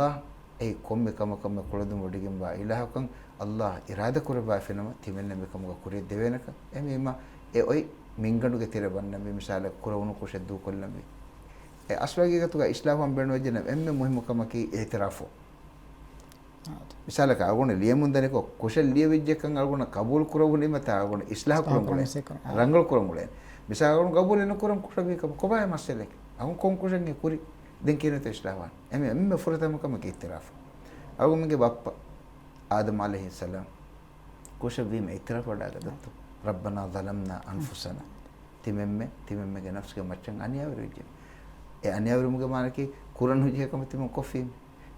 އެއީ ކޮންމެ ކަމަކަށް ކުޅަދުން ވޮޑިގެންވާ އިލާހަކަން، ﷲ އިރާދަ ކުރައްވާފިނަމަ، ތިމެންނަށް މިކަމުގަ ކުރިއަށް ދެވޭނެކަން. އެމީމާ އެ އޮތް މިންގަނޑުގެ ތެރެ ވަންނަންވީ، މިސާލަކަށް ކުރެވުނު ކުށެއް ދޫކޮށްލަންވީ. އެ އަސްލު ހަގީގަތުގަ އިޞްލާޙުވާން ބޭނުންވެއްޖެނަމަ އެންމެ މުހިއްމު ކަމަކީ އިޢުތިރާފު. މިސާލަކަށް އަޅުގަނޑު ލިޔެމުންދަނިކޮށް ކުށެއް ލިޔެވިއްޖެކަން އަޅުގަނޑަށް ޤަބޫލު ކުރެވުނީމަ ތާ އަޅުގަނޑު އިޞްލާޙު ކުރަން އުޅޭ، ރަނގަޅު ކުރަން އުޅޭ. މިސާލަކަށް އަޅުގަނޑު ޤަބޫލެއް ނުކުރަން ކުށަށް ވީ ކަމަށް ކޮބާ މައްސަލައެއް؟ އަޅުގަނޑު ކޮން ކުށެއް ކުރީ؟ ދެން ކިހިނެއްތޯ އިޞްލާޙުވާން؟ އެމެ އެންމެ ފުރަތަމަ ކަމަކީ އިޢުތިރާފު. އަޅުގަނޑުގެ ބައްޕަ އާދަމް ޢަލައިހިއްސަލާމް ކުށަށް ވީމަ އިޢުތިރާފު ވަޑައިގަތް ދައްތޯ. ربنا ظلمنا أنفسنا. ތިމެންމެ، ތިމެންމެގެ ނަފްސުގެ މައްޗަށް އަނިޔާވެރިވެއްޖެ. އެ އަނިޔާވެރިވުމުގެ މާނައަކީ ކުރަން ނުޖެހޭ ކަމެއް ތިމަން ކޮށްފީމެ.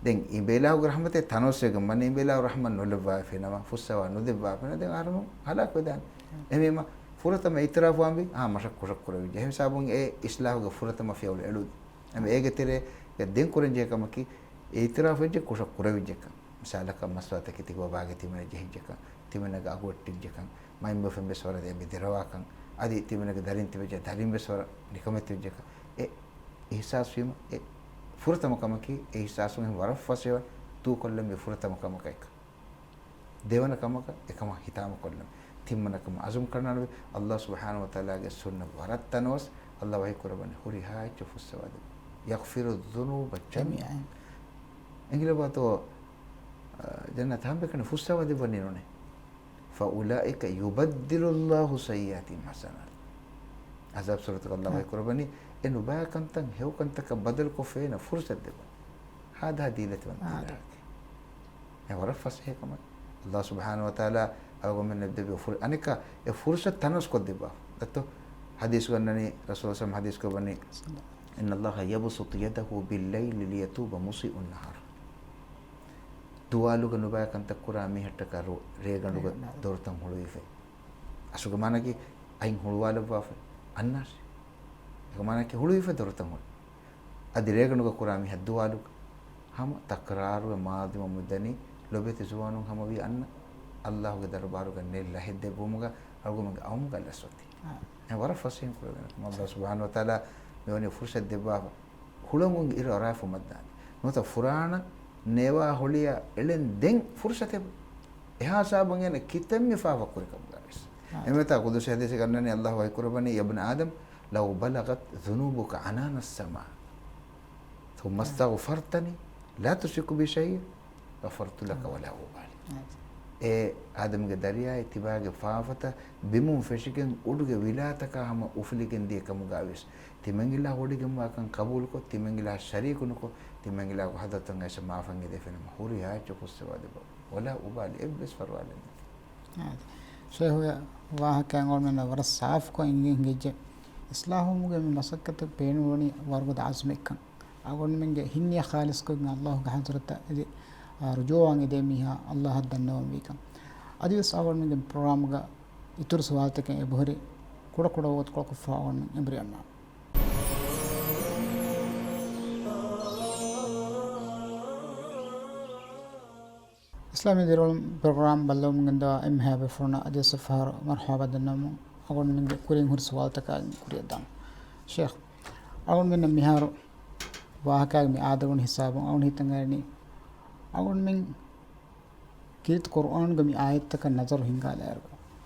ދެން އިބައިލާހުގެ ރަޙްމަތެއް ތަނަވަސްވެގެން ވަނީ، އިބައިލާހު ރަޙްމަތް ނުލައްވާފިނަމަ، ފުއްސަވާ ނުދެއްވާފިނަމަ، ދެން އަހަރެމެން ހަލާކުވެދާނެ. އެހެންވީމަ، ފުރަތަމަ އިޢުތިރާފުވާންވީ، އާ، މަށަށް ކުށަށް ކުރެވިއްޖެ. އެހެން ހިސާބުން އެ އިޞްލާޙުގެ ފުރަތަމަ ފިޔަވަޅު އެޅުއްވި. އެމެ އޭގެ ތެރޭގަ ދެން ކުރަންޖެހޭ ކަމަކީ، އިޢުތިރާފުވެއްޖެ ކުށަށް ކުރެވިއްޖެކަން. މިސާލަކަށް މަސްވާތަކެތި ބަބާގެ ތިމަންނަ ޖެހިއްޖެކަން، ތިމަންނަގެ އަގު ވެއްޓިއްޖެކަން، މައިންބަފައިން ވެސް ވަރަށް ދެމި ދެރަވާކަން، އަދި ތިމަންނަގެ ދަރިން ތިބެއްޖެ ދަރިން ވެސް ވަރަށް ނިކަމެތިވެއްޖެކަން. އެ އިޙްސާސްވީމަ، އެ ފުރަތަމަ ކަމަކީ، އެ އިޙްސާސުން ވަރަށް ފަސޭހަ ދޫކޮށްލަންވީ ފުރަތަމަ ކަމަކަށް. ދެވަނަ ކަމަކަށް އެކަމަށް ހިތާމަކޮށްލަން. ތިންވަނަ ކަމަށް ޢަޒުމް ކަނޑައަޅަންވީ، ﷲ ސުބްޙާނަހޫ ވަތަޢާލާގެ ސުންނަތް ވަރަށް ތަނަވަސް، ﷲ ވަޙީ ކުރައްވަނީ ހުރިހާ އެއްޗެއް ފުއްސަވާދެއްވާ. يغفر الذنوب جميعا. އެނގިލަބާތޯ، އަ، ޖަންނަތް ހަމައެކަނި ފުއްސަވާދެއްވަނީ ނޫނޭ. فأولئك يبدل الله سيئاتهم حسنات. އަޙްޒާބް ސޫރަތުގަ ﷲ ވަޙީ ކުރައްވަނީ، އެ ނުބައި ކަންތައް ހެޔޮ ކަންތަކަށް ބަދަލުކޮށްފަ އޭނަ ފުރުޞަތު ދެއްވަން. ހާދަހާ ދީލަތިވަންތަ ދީލަކަށް. އެ ވަރަށް ފަސޭހަ ކަމެއް. ﷲ ސުބްޙާނަހޫ ވަތަޢާލާ އަޅުގަނޑުމެންނަށް ދެއްވި ފުރި-، އަނެއްކާ އެ ފުރުޞަތު ތަނަވަސްކޮށްދެއްވާފަ. ދައްތޯ، ޙަދީޘްގަ އަންނަނީ، ރަސޫލު ޞައްލަﷲު ޢަލައިހި ވަސައްލަމަ ޙަދީޘްކޮށް ވަނީ، إن الله يبسط يده بالليل ليتوب مسيء النهار. ދުވާލުގަ ނުބައި ކަންތައް ކުރާ މީހަށްޓަކާ ރޯ-، ރޭގަނޑުގަ ދޮރުތައް ހުޅުވިފަ. އަސްލުގެ މާނައަކީ އަތް ހުޅުވާލައްވާފަ އަންނާށި. އޭގެ މާނައަކީ ހުޅުވިފަ ދޮރުތައް ހުޅުވި. އަދި ރޭގަނޑުގަ ކުރާ މީހާ ދުވާލުގަ ހަމަ ތަކްރާރުވެ މާދަމާ މިދަނީ ލޮބެތި ޒުވާނުން ހަމަވީ އަންނަ ﷲގެ ދަރުބާރުގަ ނެތް ލަހެއް ދެއްވުމުގަ އަޅުގަނޑުގެ އައުމުގަ ލަސްވަތީ. އެ ވަރަށް ފަސޭހައިން ކުރެވޭނެ ކަމެއް. ﷲ ސުބްޙާނަހޫ ވަތަޢާލާ މިވަނީ ފުރުޞަތު ދެއްވާފަ. ހުޅަނގުން އިރު އަރާފަ މައްދާނެ. ނުވަތަ ފުރާނަ ނޭވާ ހޮޅިއަށް އެޅެން ދެން ފުރުޞަތެއް. އެހާ ހިސާބުން އޭނަ ކިތަންމެ ފާފަ ކުރި ކަމުގަވެސް. އާ. އެމެތާ ޤުދުސީ ޙަދީޘެއް އަންނަނީ ﷲ ވަޙީ ކުރައްވަނީ، يا ابن آدم لو بلغت ذنوبك عنان السماء ثم استغفرتني لا تشرك بي شيئا غفرت لك ولا أبالي. އާ. އޭ އާދަމްގެ ދަރިޔާއޭ، ތިބާގެ ފާފަތައް ބިމުން ފެށިގެން އުޑުގެ ވިލާތަކާ ހަމަ އުފުލިގެން ދިޔަ ކަމުގަވެސް، ތިމަންއިލާހު ވޮޑިގެންވާކަން ޤަބޫލުކޮށް، ތިމަންއިލާހަށް ޝަރީކު ނުކޮށް، ތިމަންއިލާހުގެ ޙަޟްރަތުން އައިސް މާފަށް އެދެފިނަމަ، ހުރިހާ އެއްޗެއް ފުއްސަވާދެއްވާ. ولا أبالي، އެއްވެސް ފަރުވާލެއް ނެތް. އާދެ. ޝޭޚުގެ ވާހަކަ އަޅުގަނޑުމެންނަށް ވަރަށް ސާފުކޮށް އެނގި-، އެނގިއްޖެ. އިޞްލާޙުވުމުގެ މި މަސައްކަތަށް ބޭނުންވަނީ ވަރުގަދަ ޢަޒުމެއްކަން. އަޅުގަނޑުމެންގެ ހިތް ނިޔަތް ޚާލިޞްކޮށްގެން އައްލާހުގެ ޙަޟްރަތަށް އެދި، އާ، ރުޖޫޢަވާން އެދޭ މީހާ އައްލާހަށް ދަންނަވަން ވީކަން. އަދިވެސް އަޅުގަނޑުމެންގެ ޕްރޮގްރާމްގަ އިތުރު ސުވާލުތަކެއް އެބަހުރި ކުޑަކުޑަ ވަގުތުކޮޅަކު ފާގަން އެނބުރި އަންނާނެ. އިސްލާމީ ދިރިއުޅުން ޕްރޮގްރާމް ބައްލަވަމުން ގެންދަވާ އެންމެހާ ބޭފުޅުންނަށް އަދިވެސް އެއްފަހަރު މަރުޙަބާ ދަންނަވަމުން އަޅުގަނޑުމެންގެ ކުރިން ހުރި ސުވާލުތަކާ ކުރިއަށް ދާން. ޝޭޚް، އަޅުގަނޑުމެންނަށް މިހާރު ވާހަކައިގެ މި އާދަވަން ހިސާބުން އަޅުގަނޑު ހިތަށް އަރަނީ، އަޅުގަނޑުމެން ކީރިތި ޤުރުއާނުގެ މި އާޔަތްތަކަށް ނަޒަރު ހިންގާލާއިރު،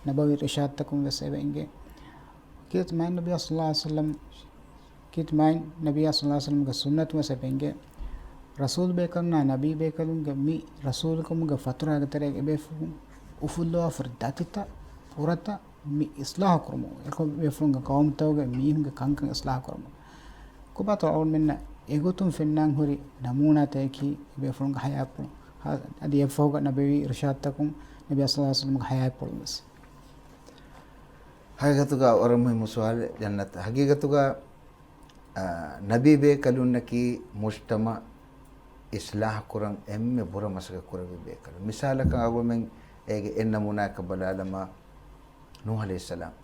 ނަބަވީ އިރުޝާދުތަކުން ވެސް އެބަ އެނގޭ. ކީރިތި މާތް ނަބިއްޔާ ޞައްލައްލާހު ޢަލައިހި ވަސައްލަމް، ކީރިތި މާތް ނަބިއްޔާ ޞައްލައްލާހު ޢަލައިހި ވަސައްލަމްގެ ސުންނަތުން ވެސް އެބަ އެނގޭ. ރަސޫލު ބޭކަލުންނާ ނަބީ ބޭކަލުންގެ މި ރަސޫލުކަމުގެ ފަތުރާގެ ތެރޭގަ އެބޭފުޅުން އުފުއްލަވާފަ ހުރި ދަތިތައް ފުރަތައް މި އިޞްލާޙު ކުރުމުން، އެކަމަކު އެބޭފުޅުންގެ ޤައުމުތަކުގެ މީހުންގެ ކަންކަން އިޞްލާޙު ކުރުމުން. ކޮބާތޯ އަޅުގަނޑުމެންނަށް އެގޮތުން ފެންނާން ހުރި ނަމޫނާތަކަކީ އެބޭފުޅުންގެ ޙަޔާތްޕުޅުން، އަދި އެއަށްފަހުގަ ނަބަވީ އިރުޝާދުތަކުން ނަބިއްޔާ ޞައްލައްލާހު ޢަލައިހި ވަސައްލަމްގެ ޙަޔާތްޕުޅުން ވެސް. ހަގީގަތުގަ ވަރަށް މުހިއްމު ސުވާލެއް ޖަންނަތް. ހަގީގަތުގަ، އާ، ނަބީ ބޭކަލުންނަކީ މުޖްތަމަޢު އިޞްލާޙު ކުރަން އެންމެ ބުރަ މަސައްކަތް ކުރެއްވި ބޭކަލުން. މިސާލަކަށް އަޅުގަނޑުމެން އޭގެ އެއް ނަމޫނާއަކަށް ބަލާލަމާ، ނޫޙު ޢަލައިހިއްސަލާމް.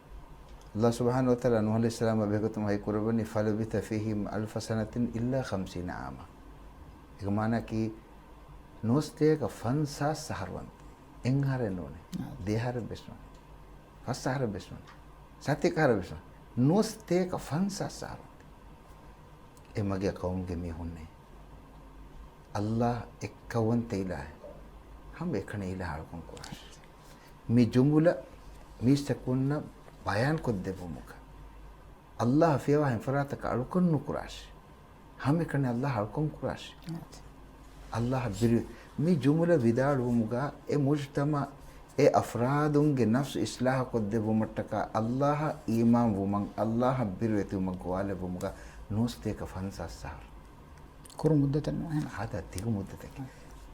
އައްލާހު ސުބްޙާނަހޫ ވަތަޢާލާ ނޫޙު ޢަލައިހިއްސަލާމާ ބެހޭގޮތުން ވަޙީ ކުރައްވަނީ، فَلَبِثَ فِيهِمْ أَلْفَ سَنَةٍ إِلَّا خَمْسِينَ عَامًا. އޭގެ މާނައަކީ، ނުވަސަތޭކަ ފަންސާސް އަހަރު ވަންތަ. އެއްއަހަރެއް ނޫނޭ. އާ. ދެއަހަރެއް ވެސް ނޫނޭ. ފަސް އަހަރެއް ވެސް ނޫނޭ. ސަތޭކަ އަހަރެއް ވެސް ނޫނޭ. ނުވަސަތޭކަ ފަންސާސް އަހަރު ވަންތަ. އެ މަގޭ ޤައުމުގެ މީހުންނޭ. އައްލާހު އެއްކައުވަންތަ އިލާހެއް. ހަމައެކަނި އިލާހަށް އަޅުކަން ކުރާށޭ. މި ޖުމުލަ މީސްތަކުންނަށް ބަޔާންކޮށްދެއްވުމުގަ، އައްލާހަށް ފިޔަވާ އެއްފަރާތަކަށް އަޅުކަން ނުކުރާށޭ. ހަމައެކަނި އައްލާހަށް އަޅުކަން ކުރާށޭ. އައްލާހަށް ބިރުވެ، މި ޖުމުލަ ވިދާޅުވުމުގަ އެ މުޖްތަމަޢު، އެ އަފްރާދުންގެ ނަފްސު އިޞްލާޙު ކޮށްދެއްވުމަށްޓަކާ އައްލާހަށް އީމާން ވުމަށް، އައްލާހަށް ބިރުވެތިވުމަށް ގޮވާލެއްވުމުގަ ނުވަސަތޭކަ ފަންސާސް އަހަރު. ކުރު މުއްދަތެއް ނޫން އެހެން. ހަދާ ދިގު މުއްދަތަކެއް.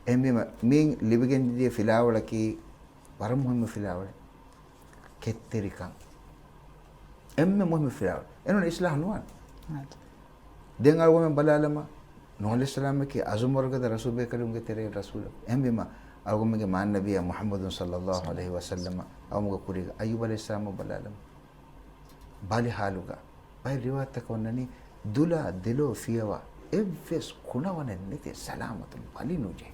އެހެންވީމަ، މިއިން ލިބިގެންދިޔަ ފިލާވަޅަކީ ވަރަށް މުހިއްމު ފިލާވަޅެއް. ކެތްތެރިކަން. އެންމެ މުހިއްމު ފިލާވަޅު. އެނޫން އިޞްލާޙު ނުވާނެ. ދެން އަޅުގަނޑުމެން ބަލާލަމާ، ނޫޙު ޢަލައިހިއްސަލާމަކީ އަޒުމް ވަރުގަދަ ރަސޫލު ބޭކަލުންގެ ތެރޭ ރަސޫލަކު. އެހެންވީމަ، އަޅުގަނޑުމެންގެ މާތް ނަބިއްޔާ މުޙައްމަދު ޞައްލައްލާހު ޢަލައިހި ވަސައްލަމަށް އައުމުގަ ކުރީގަ އައްޔޫބު ޢަލައިހިއްސަލާމަށް ބަލާލަމާ. ބަލި ޙާލުގަ. ބައެއް ރިވާޔަތްތަކަށް އޮންނަނީ، ދުލާ ދެލޯ ފިޔަވާ އެއްވެސް ކުނަވަނެއް ނެތޭ ސަލާމަތުން ބަލި ނުޖެހޭ.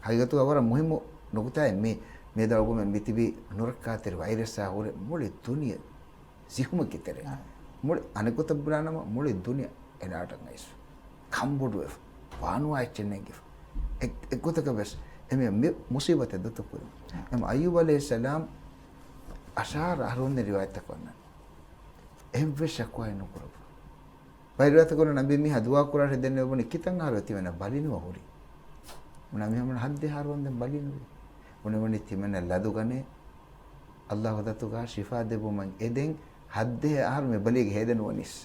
ހަގީގަތުގަ ވަރަށް މުހިއްމު ނުކުތާއެއް މީ. މިއަދު އަޅުގަނޑުމެން މިތިބީ ނުރައްކާތެރި ވައިރަސްއާ ހުރެ މުޅި ދުނިޔެ ޒިހުމަކީ ތެރޭ. އާ. މުޅި އަނެއްގޮތަށް ބުނާނަމަ މުޅި ދުނިޔެ އެލާޓަށް އައިސް. ކަންބޮޑުވެފަ. ވާނުވާ އެއްޗެއް ނެގިފަ. އެ-، އެއްގޮތަކަށް ވެސް އެމީހަކު މި މުޞީބަތެއް ދޫކޮށް ކުރި. އެމް އައްޔޫބު ޢަލައިހިއްސަލާމް އަށާރަ އަހަރު ވަންދެން ރިވާޔަތްތަކަށް އޮންނަނީ. އެއްވެސް ޝަކުވާއެއް ނުކުރައްވާ. ބައެއް ރިވާޔަތަކުން ނަބީ މީހާ ދުޢާ ކުރާށޭ ދެން އެބުނީ ކިތަން އަހަރު ތިމެންނަށް ބަލި ނުވަ ހުރީ. ބުނާ މީހާ ބުނާ ހައްދެއް އަހަރު ވަންދެން ބަލި ނުވި. ބުނި ބުނި ތިމެންނަށް ލަދުގަނޭ. އައްލާހު ދަތުގަ ޝިފާ ދެއްވުމަށް އެދެން ހައްދެއް އަހަރު މި ބަލީގެ ހޭދަ ނުވަނީސް.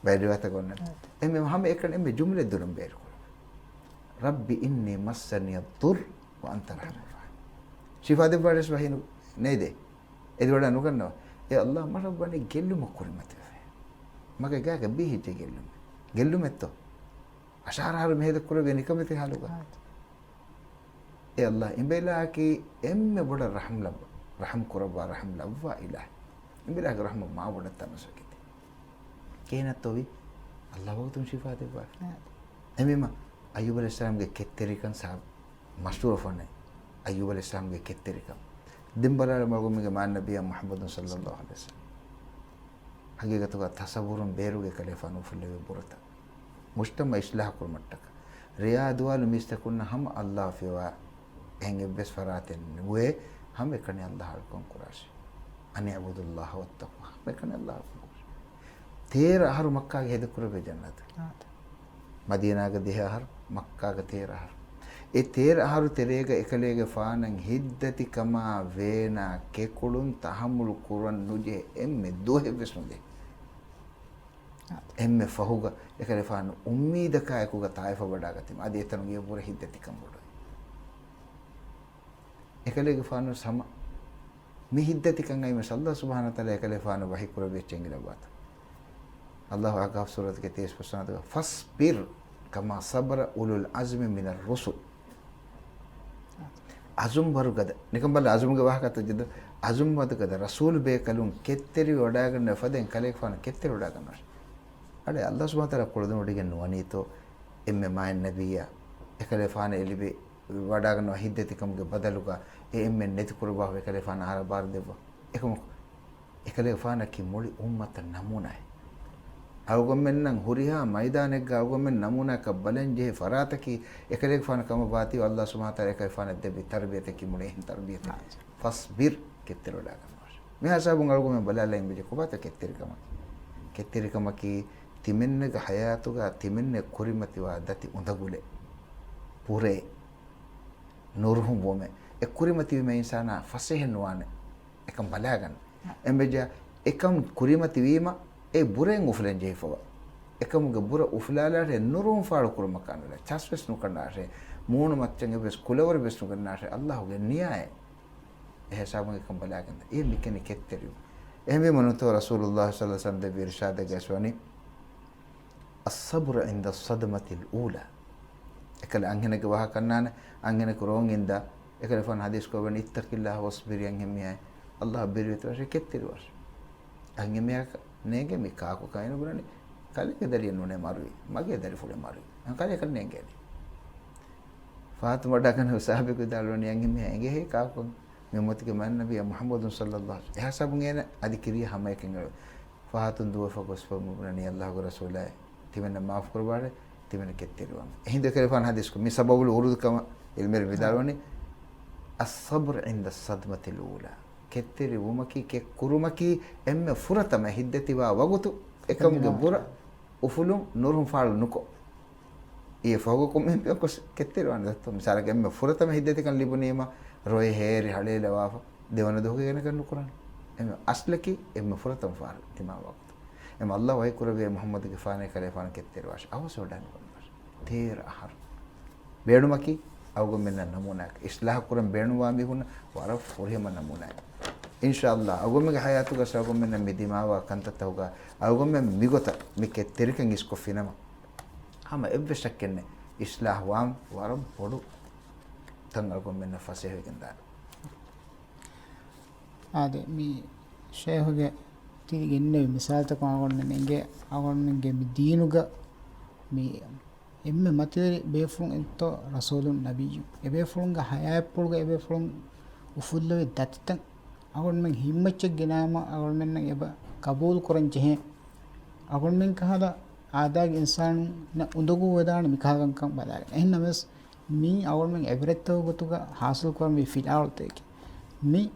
ބައެއް ރިވާޔަތަކަށް އޮންނަ. އެމެ ހަމަ އެކަން އެމެ ޖުމްލަ ދުރުން ބޭރު ކުރަން. رب إني مسني الضر وأنت أرحم الراحمين. ޝިފާ ދެއްވާށޭ ވަޙީ ނު-، ނޭދޭ. އެދިވަޑާ ނުގަންނަވާ. އޭ އައްލާ މަށަށް ވަނީ ގެއްލުމަށް ކުރިމަތިވެފަ. މަގޭ ގާގަ ބީހިއްޖެ ގެއްލުމެއް. ގެއްލުމެއްތޯ؟ އަށާރަ އަހަރު މި ހޭދަ ކުރެވޭ ނިކަމެތި ހާލުގަ. އޭ އައްލާ، އިނބޭލާއަކީ އެންމެ ބޮޑަށް ރަޙްމް ލައްވާ، ރަޙްމް ކުރައްވާ، ރަޙްމް ލައްވާ އިލާހެއް. އިނބޭލާގެ ރަޙްމަށް މާ ބޮޑަށް ތަނަވަސްވެ ކިތި. ކިހިނެއްތޯ ވީ؟ އައްލާ ވަގުތުން ޝިފާ ދެއްވާފި. އެހެންވީމަ، އައްޔޫބު ޢަލައިހިއްސަލާމްގެ ކެތްތެރިކަން ސާ-، މަޝްހޫރު ފޮނެ. އައްޔޫބު ޢަލައިހިއްސަލާމްގެ ކެތްތެރިކަން. ދެން ބަލާލަމާ އަޅުގަނޑުމެންގެ މާތް ނަބިއްޔާ މުޙައްމަދު ޞައްލައްލާހު ޢަލައިހި ވަސައްލަމް. ހަގީގަތުގަ ތަޞައްވުރުން ބޭރުގެ ކަލޭފާނު އުފުއްލެވި ބުރަތައް. މުޖްތަމަޢު އިޞްލާޙު ކުރުމަށްޓަކާ. ރެޔާ ދުވާލު މީސްތަކުންނަށް ހަމަ އައްލާހު ފިޔަވާ އެހެން އެއްވެސް ފަރާތެއް ނުވޭ، ހަމައެކަނި އައްލާހަށް އަޅުކަން ކުރާށޭ. أن اعبدوا الله واتقوه، ހަމައެކަނި އައްލާހަށް އަޅުކަން ކުރާށޭ. ތޭރަ އަހަރު މައްކާގެ ހޭދަ ކުރެއްވި ޖަންނަތު. މަދީނާގަ ދިހަ އަހަރު، މައްކާގަ ތޭރަ އަހަރު. އެ ތޭރަ އަހަރު ތެރޭގަ އެކަލޭގެފާނަށް ހިތްދަތިކަމާ ވޭނާ ކެކުޅުން ތަޙައްމުލު ކުރަން ނުޖެހޭ އެންމެ ދުވަހެއްވެސް ނުދޭ. އެންމެ ފަހުގަ އެކަލޭފާނު އުއްމީދަކާއެކުގަ ޠާއިފަށް ވަޑާގަތީމަ، އަދި އެތަނުގަ އެބަހުރި ހިތްދަތިކަން ބޮޑުވި. އެކަލޭގެފާނު ސަމަ މި ހިތްދަތިކަން އައިމަ އައްލާހު ސުބްޙާނަހޫ ވަތަޢާލާ އެކަލޭފާނު ވަޙީ ކުރެއްވި އެއްޗެއް އެނގިލައްވާތަ؟ އައްލާހު އަހްޤާފް ސޫރަތުގެ ތިރީސް ފަސްވަނަ އާޔަތުގަ، "ފަޞްބިރް ކަމާ ޞަބަރަ އުލުލް ޢަޒްމި މިނައް ރުސުލް." ޢަޒުމް ވަރުގަދަ. ނިކަން ބަލަ، ޢަޒުމްގެ ވާހަކަތައް ޖެއްދު، ޢަޒުމް ވަރުގަދަ ރަސޫލު ބޭކަލުން ކެތްތެރިވެ ވަޑައިގަންނަ ފަދައިން ކަލޭގެފާނު ކެތްތެރިވެ ވަޑައިގަންނަވާށި. އަޅެ، އައްލާހު ސުބްޙާނަހޫ ވަތަޢާލާ ކުޅަދުން ވޮޑިގެން ނުވަނީތޯ އެންމެ މާތް ނަބިއްޔާ އެކަލޭގެފާނަށް އެ ލިބި ވަޑައިގަންނަވާ ހިތްދަތިކަމުގެ ބަދަލުގަ އެ އެންމެން ނެތިކުރައްވާފަ އެކަލޭގެފާނަށް އަރާ ބާރު ދެއްވާ. އެކަމަކު، އެކަލޭގެފާނަކީ މުޅި އުއްމަތަށް ނަމޫނާއެއް. އަޅުގަނޑުމެންނަށް ހުރިހާ މައިދާނެއްގަ އަޅުގަނޑުމެން ނަމޫނާއަކަށް ބަލަން ޖެހޭ ފަރާތަކީ އެކަލޭގެފާނަށް ކަމަށް ވާތީވެ، އައްލާހު ސުބްޙާނަހޫ ވަތަޢާލާ އެކަލޭގެފާނަށް ދެއްވި ތަރުބިޔަތަކީ މުޅި އެހެން ތަރުބިޔަތެއް. ފަޞްބިރް، ކެތްތެރިވެވަޑައިގަންނަވާށި. މިހާ ހިސާބުން އަޅުގަނޑުމެން ބަލާލައި އިނބެޖެ ކޮބާތޯ ކެތްތެރިކަމަކީ؟ ކެތްތެރިކަމަކީ ތިމެންނެގެ ހަޔާތުގަ ތިމެންނެ ކުރިމަތިވާ ދަތި އުނދަގުލެއް، ބުރައެއް، ނުރުހުންވުމެއް. އެ ކުރިމަތިވީމަ އިންސާނާ ފަސޭހަ ނުވާނެ އެކަން ބަލާގަންނަ. އެނބެޖާ އެކަން ކުރިމަތިވީމަ އެ ބުރައިން އުފުލަން ޖެހިފަވާ. އެކަމުގެ ބުރަ އުފުލާލާށޭ، ނުރުހުން ފާޅު ކުރުމަކާ ނުލާ. ޗަސް ވެސް ނުކަނޑާށޭ، މޫނު މައްޗަށް އެއްވެސް ކުލަވަރެއް ވެސް ނުގަންނާށޭ، އައްލާހުގެ ނިޔާއެއް. އެ ހިސާބުން އެކަން ބަލާގަން އެ މިކަނި ކެތްތެރިވުން. އެހެންވީމަ ނުތޯ ރަސޫލުﷲ ޞައްލަﷲު ޢަލައިހި ވަސައްލަމް ދެއްވި އިރުޝާދެއްގަ ވަނީ، "الصبر عند الصدمة الأولى." އެކަލަ އަންހެނެއްގެ ވާހަކަ އަންނާނެ، އަންހެނަކު ރޯން އިންދާ، އެކަލޭގެފާނު ޙަދީޘް ކުރައްވަނީ، "اتق الله واصبر" އަންހެންމީހާ، އައްލާހަށް ބިރުވެތިވާށޭ، ކެތްތެރިވާށޭ. އަންހެންމީހާ ނޭނގޭ މި ކާކު ކައިނު ބުނަނީ، ކަލޭގެ ދަރިއެއް ނޫނޭ މަރުވީ، މަގޭ ދަރިފުޅެއް މަރުވީ. ކަލޭ ކަން ނޭނގޭނީ. ފާތުމަ ޑަކަން ސާބިގު ދާޅުވަނީ އަންހެންމީހާ އެނގޭ ހޭ ކާކު، މި އުއްމަތުގެ މާތް ނަބިއްޔާ މުޙައްމަދު ޞައްލަﷲު ޢަލައިހި ވަސައްލަމް. އެހިސާބުން އޭނަ އަދި ކިރިޔާ ހަމައެކަނި ފާތުން ދުވެފަ ގޮސްފަ ބުނަނީ، އައްލާހުގެ ރަސޫލާއޭ، ތިމެންނަށް މާފު ކުރައްވާށޭ، ތިމެން ކެތްތެރިވާން. އެހިނދު އެކަލޭގެފާނު ޙަދީޘް ކުރި މި ސަބަބުލް ވުރޫދު ކަމަށް ޢިލްމުވެރިން ވިދާޅުވަނީ، "الصبر عند الصدمة الأولى." ކެތްތެރިވުމަކީ ކެތް ކުރުމަކީ އެންމެ ފުރަތަމަ ހިތްދަތިވާ ވަގުތު އެކަމުގެ ބުރަ އުފުލުން ނުރުހުން ފާޅު ނުކޮށް. އިއްޔެ ފަހުގަ ކޮންމެހެން ބޭކަލަކު ކެތްތެރިވާނެ ދައްތޯ. މިސާލަކަށް އެންމެ ފުރަތަމަ ހިތްދަތިކަން ލިބުނީމަ ރޮއެ ހޭރި ހަޅޭލަވާފަ ދެވަނަ ދުވަހުގަ ގެނެގަން ނުކުރާނެ. އެންމެ އަސްލަކީ އެންމެ ފުރަތަމަ ފާރު ތިމާ ވަގުތު. އެމަ އައްލާހު ވަޙީ ކުރެއްވި މުޙައްމަދުގެފާނޭ ކަލޭފާނު ކެތްތެރިވާށޭ. އަވަސް ވަޑައިނުގަންނަވާށޭ. ތޭރަ އަހަރު. ބޭނުމަކީ އަޅުގަނޑުމެންނަށް ނަމޫނާއެއް. އިޞްލާޙު ކުރަން ބޭނުންވާ މީހުންނަށް ވަރަށް ފުރިހަމަ ނަމޫނާއެއް. އިންޝާﷲ އަޅުގަނޑުމެންގެ ޙަޔާތުގަ އަޅުގަނޑުމެންނަށް މި ދިމާވާ ކަންތައްތަކުގަ އަޅުގަނޑުމެން މިގޮތަށް މި ކެތްތެރިކަން އިސްކޮށްފިނަމަ، ހަމަ އެއްވެސް ޝައްކެއް ނެތް، އިޞްލާޙު ވާން ވަރަށް ބޮޑު ތަން އަޅުގަނޑުމެންނަށް ފަސޭހަވެގެން ދާނެ. އާދެ، މި ޝޭޚުގެ ތި ގެންނެވި މިސާލުތަކުން އަޅުގަނޑުމެން އެނގޭ، އަޅުގަނޑުމެންގެ މި ދީނުގަ މި އެންމެ މަތިވެރި ބޭފުޅުން އެއްތޯ ރަސޫލުން ނަބިއްޔުން. އެބޭފުޅުންގެ ޙަޔާތްޕުޅުގަ އެބޭފުޅުން އުފުއްލެވި ދަތިތައް އަޅުގަނޑުމެން ހިތްމައްޗަށް ގެނައިމަ އަޅުގަނޑުމެންނަށް އެބަ ޤަބޫލު ކުރަން ޖެހޭ. އަޅުގަނޑުމެން ކަހަލަ އާދައިގެ އިންސާނުންނަށް އުނދަގޫ ވެދާނެ މިކަހަލަ ކަންކަން ބަލާގެން. އެހެންނަމަވެސް، މީ އަޅުގަނޑުމެން އެބަރަށްތަކުގެ ގޮތުގަ ޙާޞިލު ކުރަންވީ ފިލާވަޅުތަކެކޭ. މި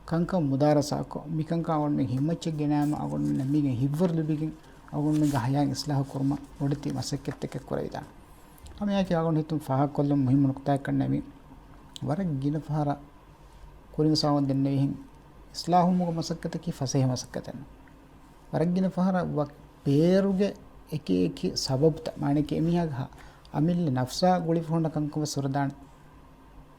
ކަންކަން މުދާރަސާކޮށް، މި ކަންކަން އަޅުގަނޑުމެން ހިތްމައްޗަށް ގެނައިމަ އަޅުގަނޑުމެންނަށް މީގެން ހިތްވަރު ލިބިގެން، އަޅުގަނޑުމެންގެ ޙަޔާތް އިޞްލާޙު ކުރުމަށް ބޮޑެތި މަސައްކަތްތަކެއް ކުރެވިދާނެ. ހަމައެއާއެކީ އަޅުގަނޑު ހިތުން ފާހަގަކޮށްލުން މުހިއްމު ނުކުތާއެއް ކަންނޭނގެ. ވަރަށް ގިނަ ފަހަރަށް ކުރިން ސާވަން ދެންނެވިހެން، އިޞްލާޙުވުމުގެ މަސައްކަތަކީ ފަސޭހަ މަސައްކަތެއް ނޫން. ވަރަށް ގިނަ ފަހަރަށް ވަ-، ބޭރުގެ އެކި އެކި ސަބަބުތައް، މާނައަކީ އެމީހާގެ ހަ-، އަމިއްލަ ނަފްސާ ގުޅިފަ ހުންނަ ކަންކަން ވެސް ހުރެދާނެ.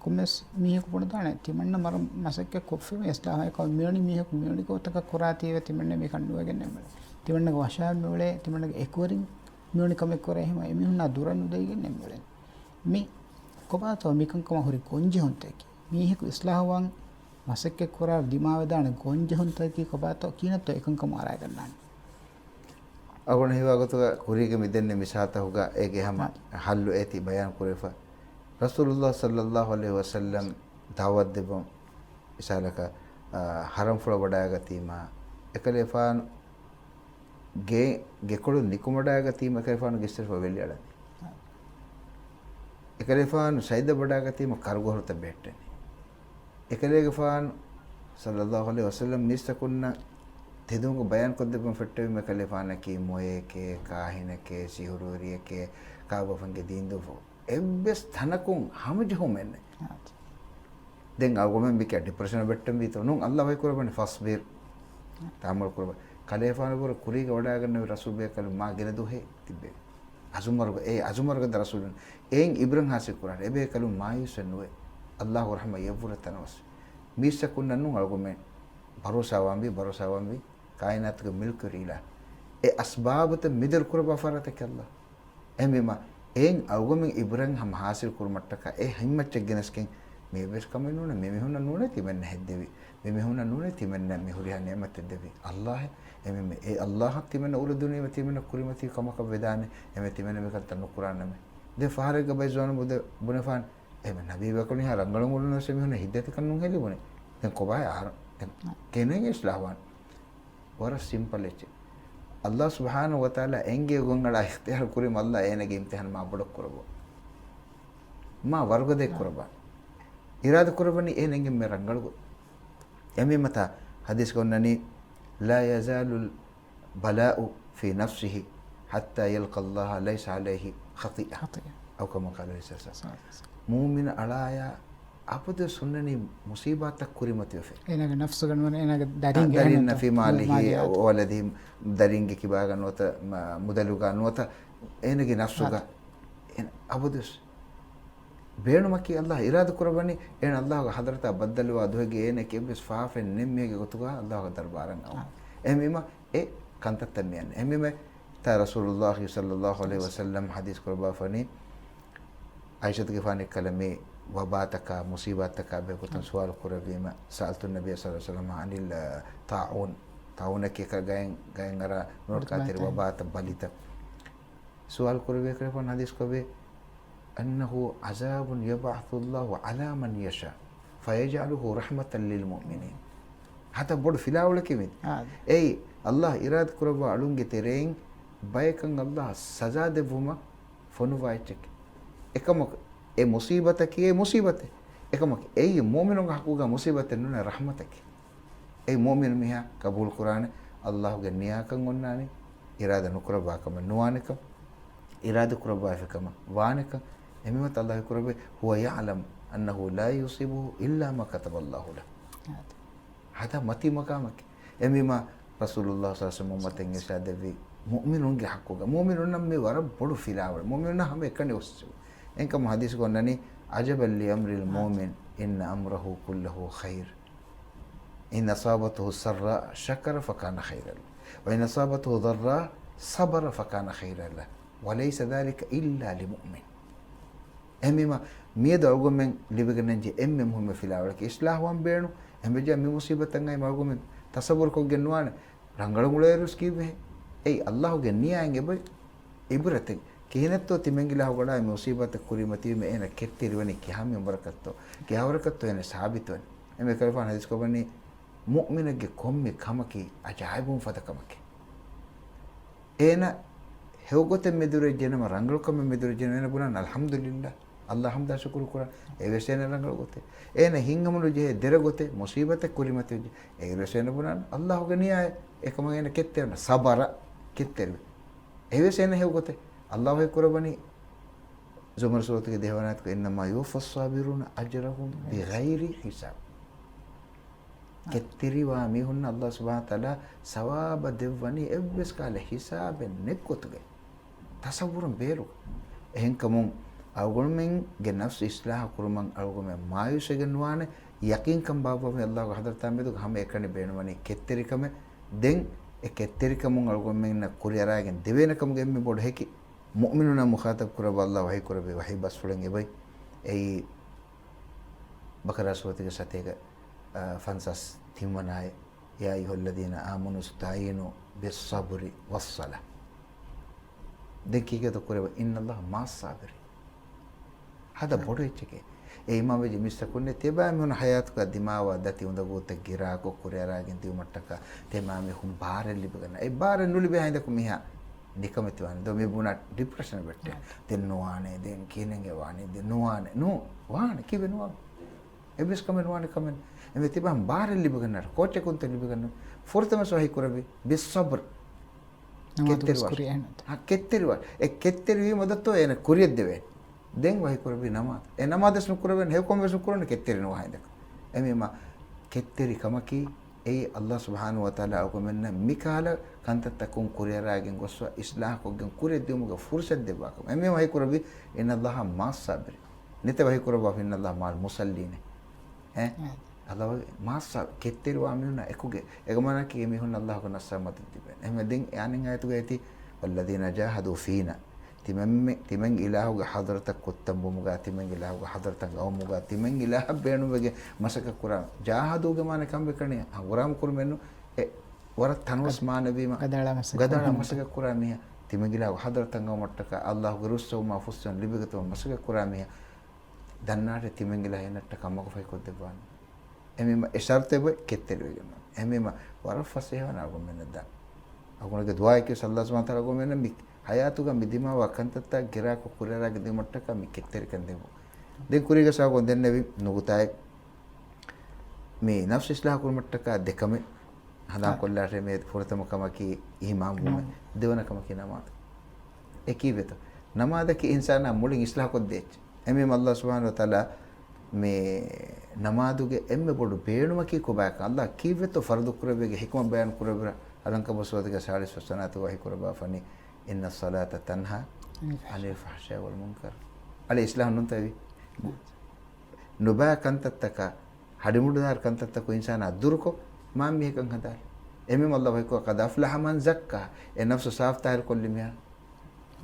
ކޮންމެސް މީހަކު ބުނެދާނެ، ތިމަންނަ މަރު މަސައްކަތް ކޮށްފީމަ އިޞްލާޙަކަށް މިވަނީ މީހަކު މިވަނީ ގޮތަކަށް ކުރާތީވެ ތިމަންނަ މިކަން ނުވެގެން ނެއްމެވެ. ތިމަންނަގެ ވަށާ މިއުޅޭ، ތިމަންނަގެ އެކުވެރިން މިވަނީ ކަމެއް ކުރޭ ހަމަ އެމީހުންނާ ދުރަށް ނުދެވިގެން ނެއްމެވެ. މި ކޮބާތޯ މިކަންކަމަށް ހުރި ގޮންޖެހުންތަކެއް؟ މީހަކު އިޞްލާޙުވާން މަސައްކަތް ކުރާ ދިމާވެދާނެ ގޮންޖެހުންތަކަކީ ކޮބާތޯ ކިހިނެއްތޯ އެކަންކަމަށް އަރާގަންނާނެ. އަޅުގަނޑު ހީވާ ގޮތުގަ ކުރީގެ މި ދެންނެވި މިސާލުތަކުގަ އޭގެ ހަމަ ހައްލު އޭތި ބަޔާން ކުރެވިފަ. ރަސޫލުﷲ ޞައްލަﷲު ޢަލައިހި ވަސައްލަމް ދަޢުވަތު ދެއްވަން މިސާލަކަށް، އާ، ޙަރަމްފުޅަށް ވަޑައިގަތީމަ، އެކަލޭފާނު ގެ-، ގެކޮޅު ނިކުމަޑައިގަތީމަ އެކަލޭފާނު ގެއްސެރިފަ ވެލިއަޅަނީ. އެކަލޭފާނު ސައިދަށް ވަޑައިގަތީމަ ކަރުގޮހޮރުތައް ބެހެއްޓެނީ. އެކަލޭގެފާނު ޞައްލަﷲު ޢަލައިހި ވަސައްލަމް މީސްތަކުންނަށް ތެދުމުގެ ބަޔާން ކޮށްދެއްވަން ފެއްޓެވީމަ އެކަލޭފާނަކީ މޮޔަކޭ، ކާހިނެކޭ، ސިހުރުވެރިއެކޭ، ކާބަފަންގެ ދީންދޫފަ އެއްވެސް ތަނަކުން ހަމަޖެހުމެއް ނެތް. ދެން އަޅުގަނޑުމެން މިކަ ޑިޕްރެޝަނަށް ވެއްޓަންވީތޯ؟ ނޫން، އައްލާ ވަޙީ ކުރައްވަނީ ފަޞްބިރް. ތަޙައްމަލް ކުރައްވާ. ކަލޭފާނު ބުރަ ކުރީގަ ވަޑައިގަންނެވި ރަސޫލު ބޭކަލުން މާ ގިނަ ދުވަހެއް ތިއްބެވި. އަޒުމަރުގަ، އޭ އަޒުމަރުގަ ދަ ރަސޫލުން އެއިން އިބްރަތް ހާސިލް ކުރާނެ. އެބޭކަލުން މާޔޫސްވެ ނުވޭ. އައްލާހު ރަޙްމަ ޔައްވުރެ ތަނަވަސް. މީސްތަކުންނަށް ނޫން އަޅުގަނޑުމެން ބަރޯސާވާންވީ، ބަރޯސާވާންވީ. ކާއިނާތުގެ މިލްކުވެރި އިލާހު. އެ އަސްބާބުތައް މިދުރު ކުރައްވާ ފަރާތަކީ އައްލާ. އެހެންވީމަ، އެއިން އަޅުގަމެން އިބްރަތް ހަމަ ހާސިލް ކުރުމަށްޓަކާ އެ ހިންމައްޗެއް ގެނެސްގެން، މި އެއްވެސް ކަމެއް ނޫނޭ، މި މީހުންނަށް ނޫނޭ ތިމެންނަށް ހެއްދެވީ. މި މީހުންނަށް ނޫނޭ ތިމެންނަށް މި ހުރިހާ ނިޢުމަތެއް ދެއްވީ. އައްލާހޭ. އެމެ، އެ އައްލާހަށް ތިމެންނަށް އުރެދުނީމަ ތިމެންނަށް ކުރިމަތީ ކަމަކަށް ވެދާނެ. އެމެ ތިމެންނަށް މިކަންތައް ނުކުރާނަމޭ. ދެން ފަހަރެއްގަ ބައެއް ޒުވާނުން ބުދެ، ބުނެފާނެ. އެމެ ނަބީ ބަޔަކު ނިހާ ރަނގަޅު އުޅުނަސް އެމީހުންނަށް ހިތްދަތިކަން ނުހެލިބުނެ. ދެން ކޮބާ އާރު؟ ދެން ކެނެއް އިސްލާހުވާން. ވަރަށް ސިމްޕަލް އެއްޗެއް. އައްލާ ސުބްޙާނަހު ވަތަޢާލާ އެނގޭ ގޮތް އަޅާ އިޚްތިޔާރު ކުރީމަ އައްލާ އޭނަގެ އިމްތިޙާން މާ ބޮޑަށް ކުރައްވާ. މާ ވަރުގަދައެއް ކުރައްވާ. އިރާދަ ކުރައްވަނީ އޭނަ އެނގެން މެ ރަނގަޅު ގޮތް. އެމީމަތާ ޙަދީޘްގަ އޮންނަނީ، لا يزال البلاء في نفسه حتى يلقى الله ليس عليه خطيئة. خطيئة. أو كما قال عليه الصلاة والسلام. މޫމިން އަޅާޔާ އަބަދުވެސް ހުންނަނީ މުޞީބާތައް ކުރިމަތިވެފަ. އޭނާގެ ނަފްސުގަ ނުވަން، އޭނާގެ ދަރިންގެ ދަރިންނަށް، ފިމާލިހި، މާލިޔާތް. ވަލަދިހި، ދަރިންގެ ކިބާގަ ނުވަތަ، މަ، މުދަލުގަ ނުވަތަ، އޭނާގެ ނަފްސުގަ. އާ. އޭނަ އަބަދުވެސް ބޭނުމަކީ އައްލާ އިރާދަ ކުރައްވަނީ، އޭނަ އައްލާގެ ޙަޟްރަތާ ބައްދަލުވާ ދުވަހެއްގެ އޭނައަކީ އެއްވެސް ފާފައެއް ނެތް މީހެއްގެ ގޮތުގަ އައްލާގެ ދަރުބާރަށް އައު. އާ. އެހެންވީމަ، އެ ކަންތައްތައް މިއަންނަ. އެހެންވީމަ، ތާ ރަސޫލުﷲ ޞައްލަﷲ ޢަލައިހި ވަސައްލަމް ޙަދީޘް ކުރައްވާފަނީ، ޢާއިޝަތުގެފާނު އެއްކަލަ މި ވަބާތަކާ، މުޞީބާތަކާ ބެހޭ ގޮތުން ސުވާލު ކުރެއްވީމަ، سألت النبي صلى الله عليه وسلم عن الطاعون. ޠާޢޫން، ޠާޢޫނަކީ އެކަ ގައިން، ގައިން އަރާ ނުރައްކާތެރި ވަބާތައް، ވަބާތައް، ބަލިތައް. ސުވާލު ކުރެއްވި އެކަލަފާނު ޙަދީޘް ކޮށްވޭ، أنه عذاب يبعث الله على من يشاء فيجعله رحمة للمؤمنين. ހަތަ ބޮޑު ފިލާވަޅަކީ މީ. އާ. އެއީ، އައްލާ އިރާދަ ކުރައްވާ އަޅުންގެ ތެރެއިން ބަޔަކަށް އައްލާ ސަޒާ ދެއްވުމަށް ފޮނުވާ އެއްޗެކޭ. އެކަމަކު، އެ މުޞީބަތަކީ އެ މުޞީބަތެއް. އެކަމަކު، އެއީ މުއުމިނުންގެ ޙައްޤުގަ މުޞީބަތެއް ނޫނޭ، ރަޙްމަތަކީ. އެ މުއުމިނު މީހާ ޤަބޫލު ކުރާނެ، އައްލާހުގެ ނިޔާކަން އޮންނާނީ، އިރާދަ ނުކުރައްވާ ކަމެއް ނުވާނެކަން، އިރާދަ ކުރައްވާފި ކަމަށް ވާނެކަން. އެމީމަތަ އައްލާހު ކުރެއްވި، هو يعلم أنه لا يصيبه إلا ما كتب الله له. ހަތަ މަތީ މަޤާމަކީ. އެމީމާ ރަސޫލުﷲ ޞައްލަﷲ ޢަލައިހި ވަސައްލަމް އުއްމަތެއް އިރްޝާދެއްވި، މުއުމިނުންގެ ޙައްޤުގަ. މުއުމިނުންނަށް މީ ވަރަށް ބޮޑު ފިލާވަޅެއް. މުއުމިނުންނަށް ހަމަ އެކަނި އޮއްސެވު. އެންކަމު ޙަދީޘްގަ އޮންނަނީ، عجبا لأمر المؤمن إن أمره كله خير. إن أصابته سراء شكر فكان خيرا له، وإن أصابته ضراء صبر فكان خيرا له، وليس ذلك إلا لمؤمن. އެހެންވީމަ، މިއަދު އަޅުގަނޑުމެން ލިބިގެންނަންޖެހޭ އެންމެ މުހިއްމު ފިލާވަޅަކީ އިޞްލާޙުވާން ބޭނު. އެހެންވެއްޖެ މި މުޞީބަތަށް އައި އަޅުގަނޑުމެން ތަޞައްވުރު ކޮށްގެން ނުވާނެ. ރަނގަޅު އުޅޭއިރުވެސް ކީއްވެހޭ؟ އެއީ އައްލާހުގެ ނިޔާއިން އެބައި އިބްރަތެއް. ކިހިނެއްތޯ ތިމަން އިލާހު ގަޑާއި މި މުޞީބަތަށް ކުރިމަތިވީމަ އޭނަ ކެތްތެރިވަނީ ކިހާ މިންވަރަކަށްތޯ؟ ކިހާވަރަކަށްތޯ އޭނަ ސާބިތުވަނީ؟ އެންމެ ކަލޭފާނު ޙަދީޘް ކޮށްވަނީ، މުއުމިނެއްގެ ކޮންމެ ކަމަކީ އަޖާއިބުން ފަދަ ކަމަކީ. އޭނަ ހެޔޮގޮތެއް މެދުވެރިވެއްޖެނަމަ، ރަނގަޅު ކަމެއް މެދުވެރިވެއްޖެނަމަ، އޭނަ ބުނާނެ، އަލްޙަމްދުލިއްލާ، އައްލާ ޙަމްދާ ޝުކުރު ކުރާނެ. އެވެސް އޭނަ ރަނގަޅު ގޮތެއް. އޭނަ ހިތްހަމަނުޖެހޭ ދެރަ ގޮތެއް، މުޞީބަތެއް ކުރިމަތިވެއްޖެ. އޭރުވެސް އޭނަ ބުނާނެ، އައްލާހުގެ ނިޔާއެއް. އެކަމަށް އޭނަ ކެތްތެރިވަނީ ޞަބަރަށް ކެތްތެރިވެ. އެވެސް އޭނަ ހެޔޮ ގޮތެއް. އައްލާހު ވަޙީ ކުރައްވަނީ، ޒުމަރު ސޫރަތުގެ ދެވަނަ އާޔަތުގަ، إنما يوفى الصابرون أجرهم بغير حساب. ކެތްތެރިވާ މީހުންނަށް އައްލާހު ސުބްޙާނަހު ވަތަޢާލާ ސަވާބަށް ދެއްވަނީ އެއްވެސް ކަހަލަ ހިސާބެއް ނެތް ގޮތުގައި. ތަޞައްވުރުން ބޭރު. އެހެންކަމުން އަޅުގަނޑުމެންގެ ނަފްސު އިޞްލާޙު ކުރުމަށް އަޅުގަނޑުމެން މާޔޫސްވެގެން ނުވާނެ. ޔަޤީންކަން ބާއްވަމޭ އައްލާހުގެ ޙަޟްރަތާ މެދުގަ ހަމައެކަނި ބޭނުންވަނީ ކެތްތެރިކަމެއް. ދެން އެ ކެތްތެރިކަމުން އަޅުގަނޑުމެންނަށް ކުރިއަރާގެން ދެވޭނެ ކަމުގެ އެންމެ ބޮޑު ހެކި، މުއުމިނުންނާ މުޚާޠަބު ކުރައްވާ އައްލާހު ވަޙީ ކުރެއްވި ވަޙީ ބަސްފުޅެއް އެބައި. އެއީ ބަޤަރާ ސޫރަތުގެ ސަތޭކަ، އަ، ފަންސާސް ތިންވަނަ އާޔަތް، يا أيها الذين آمنوا استعينوا بالصبر والصلاة. ދެން ކީކޭތޯ ކުރެވޭ؟ إن الله مع الصابرين. ހަދާ ބޮޑު އެއްޗެކޭ. އެ އީމާންވެއްޖެ މީސްތަކުންނޭ ތިޔަބައިމީހުން ޙަޔާތުގަ ދިމާވާ ދަތި އުނދަގޫތައް ގިރާކޮށް ކުރިއަރާގެން ދިއުމަށްޓަކާ ތިޔަބައިމީހުން ބާރެއް ލިބިގަންނަ. އެ ބާރެއް ނުލިބޭ ހިނދަކު މީހާ ނިކަމެތިވާނެ. ދޯ މި ބުނާ ޑިޕްރެޝަން ވެއްޓޭ. ދެން ނުވާނެ، ދެން ކިހިނެއް ވާނީ، ދެން ނުވާނެ. ނޫ، ވާނެ، ކީއްވެ ނުވާނެ؟ އެއްވެސް ކަމެއް ނުވާނެ ކަމެއް. އެމެ ތިބާ ބާރެއް ލިބިގަންނަ، ކޯޗެއް ކުންތައް ލިބިގަންނަ. ފުރަތަމަސް ވަޙީ ކުރެއްވި، بالصبر. ނަމާދު ކެތްތެރިވާ. ކުރި އެހެން. ހަ، ކެތްތެރިވާ. އެ ކެތްތެރިވީމަ ދައްތޯ އޭނަ ކުރިއަށް ދެވޭ. ދެން ވަޙީ ކުރެއްވި ނަމާދު. އެ ނަމާދަސް ނުކުރެވެން، ހެޔޮކަމެއް ވެސް ނުކުރެވެން ކެތްތެރި ނުވާ ހިނދަކު. އެމީމާ ކެތްތެރި ކަމަކީ، އެއީ އައްލާހު ސުބްޙާނަހު ވަތަޢާލާ އަޅުގަނޑުމެންނަށް މިކަހަލަ ކަންތައްތަކުން ކުރިއަރާގެން ގޮސްފަ އިޞްލާޙުކޮށްގެން ކުރިއަށް ދިއުމުގެ ފުރުޞަތު ދެއްވާކަމަށް. އެމީ ވަޙީ ކުރެއްވި، إن الله مع الصابرين. ނެތެއް ވަޙީ ކުރައްވާފަ، إن الله مع المصلين. އެ؟ އެ. އަލަވަގެ މާއްސަ ކެތްތެރިވާ މީހުންނަށް އެކުގެ އެގަމާނަކީ އެމީހުން އައްލާހުގެ ނައްސާ މަދަދު ދިބޭނެ. އެހެންވެ ދެން އެ އަނެއް އާޔަތުގައި އެތި، "والذين جاهدوا فينا." ތިމަންމެ-، ތިމަން އިލާހުގެ ޙަޟްރަތަށް ކުއްތަން ބުމުގަ، ތިމަން އިލާހުގެ ޙަޟްރަތަށް އައުމުގަ، ތިމަން އިލާހަށް ބޭނުންވެގެން މަސައްކަތް ކުރާ، ޖާހަދޫގެ މާނަ ކަންބެކަނި ހަނގުރާމަ ކުރުމެއްނު، އެ ވަރަށް ތަނަވަސް ގަދަ-، މާނަވީމަ، ގަދައަޅާ މަސައްކަތް ގަދައަޅާ ކުރުމަށް. މަސައްކަތް ކުރާ މީހާ، ތިމަން އިލާހުގެ ޙަޟްރަތަށް އައުމަށްޓަކާ، އައްލާހުގެ ރުއްސެވުމާ ފުއްސެވުން ލިބިގަތުމަށް މަސައްކަތް ކުރާ މީހާ، ދަންނާށޭ ތިމަން އިލާހު އޭނައަށްޓަކާ މަގުފަހި ކޮށްދެއްވާނެ. އެހެންވީމަ އެ ޝަރުޠެއް އޮތް ކެތްތެރިވެގެން ނޫން. އެހެންވީމަ ވަރަށް ފަސޭހަވާނެ އަޅުގަނޑުމެންނަށް ދާން. އަޅުގަނޑުގެ ދުޢާއެކީ ވެސް އައްލާހު ސުބްޙާނަހު ވަތަޢާލާ އަޅުގަނޑުމެންނަށް މި ޙަޔާތުގަ މި ދިމާވާ ކަންތައްތައް ގިރާކޮށް ކުރިއަރާގެން ދިއުމަށްޓަކާ މި ކެތްތެރިކަން ދެއްވުން. ދެން ކުރީގަ ސާގޮން ދެންނެވި ނުކުތާއެއް، މި ނަފްސު އިޞްލާޙު ކުރުމަށްޓަކާ ދެކަމެއް ހަނދާން އާ. ކޮށްލާށޭ، މި ފުރަތަމަ ކަމަކީ އީމާންވުމެއް، އީމާން. ދެވަނަ ކަމަކީ ނަމާދު. އެ ކީއްވެތޯ؟ ނަމާދަކީ އިންސާނާ މުޅިން އިޞްލާޙު ކޮށްދޭ އެއްޗެއް. އެހެންވީމަ އައްލާހު ސުބްޙާނަހު ވަތަޢާލާ މި ނަމާދުގެ އެންމެ ބޮޑު ބޭނުމަކީ ކޮބާކަން އައްލާހު ކީއްވެތޯ ފަރުޟު ކުރެއްވިގެ ޙިކުމަތް ބަޔާން ކުރެއްވިއިރު، އަލްޢަންކަބޫތު ސޫރަތުގެ ސާޅީސް ފަސްވަނަ އާޔަތުގަ ވަޙީ ކުރައްވާފަނީ، "إن الصلاة تنهى عن الفحشاء والمنكر." އަޅެ އިޞްލާޙު ނުންތަ އެވީ؟ ނުބައި ކަންތައްތަކާ، ހަޑިމުޑުދާރު ކަންތައްތަކުން އިންސާނާ ދުރުކޮށް، މާ މީހަކަށް ހަދާލި. އެހެންވީމަ އައްލާހު ވަޙީކުރައްވާ، "قد أفلح من زكاها." އެ ނަފްސު ސާފު ތާހިރު ކޮށްލި މީހާ.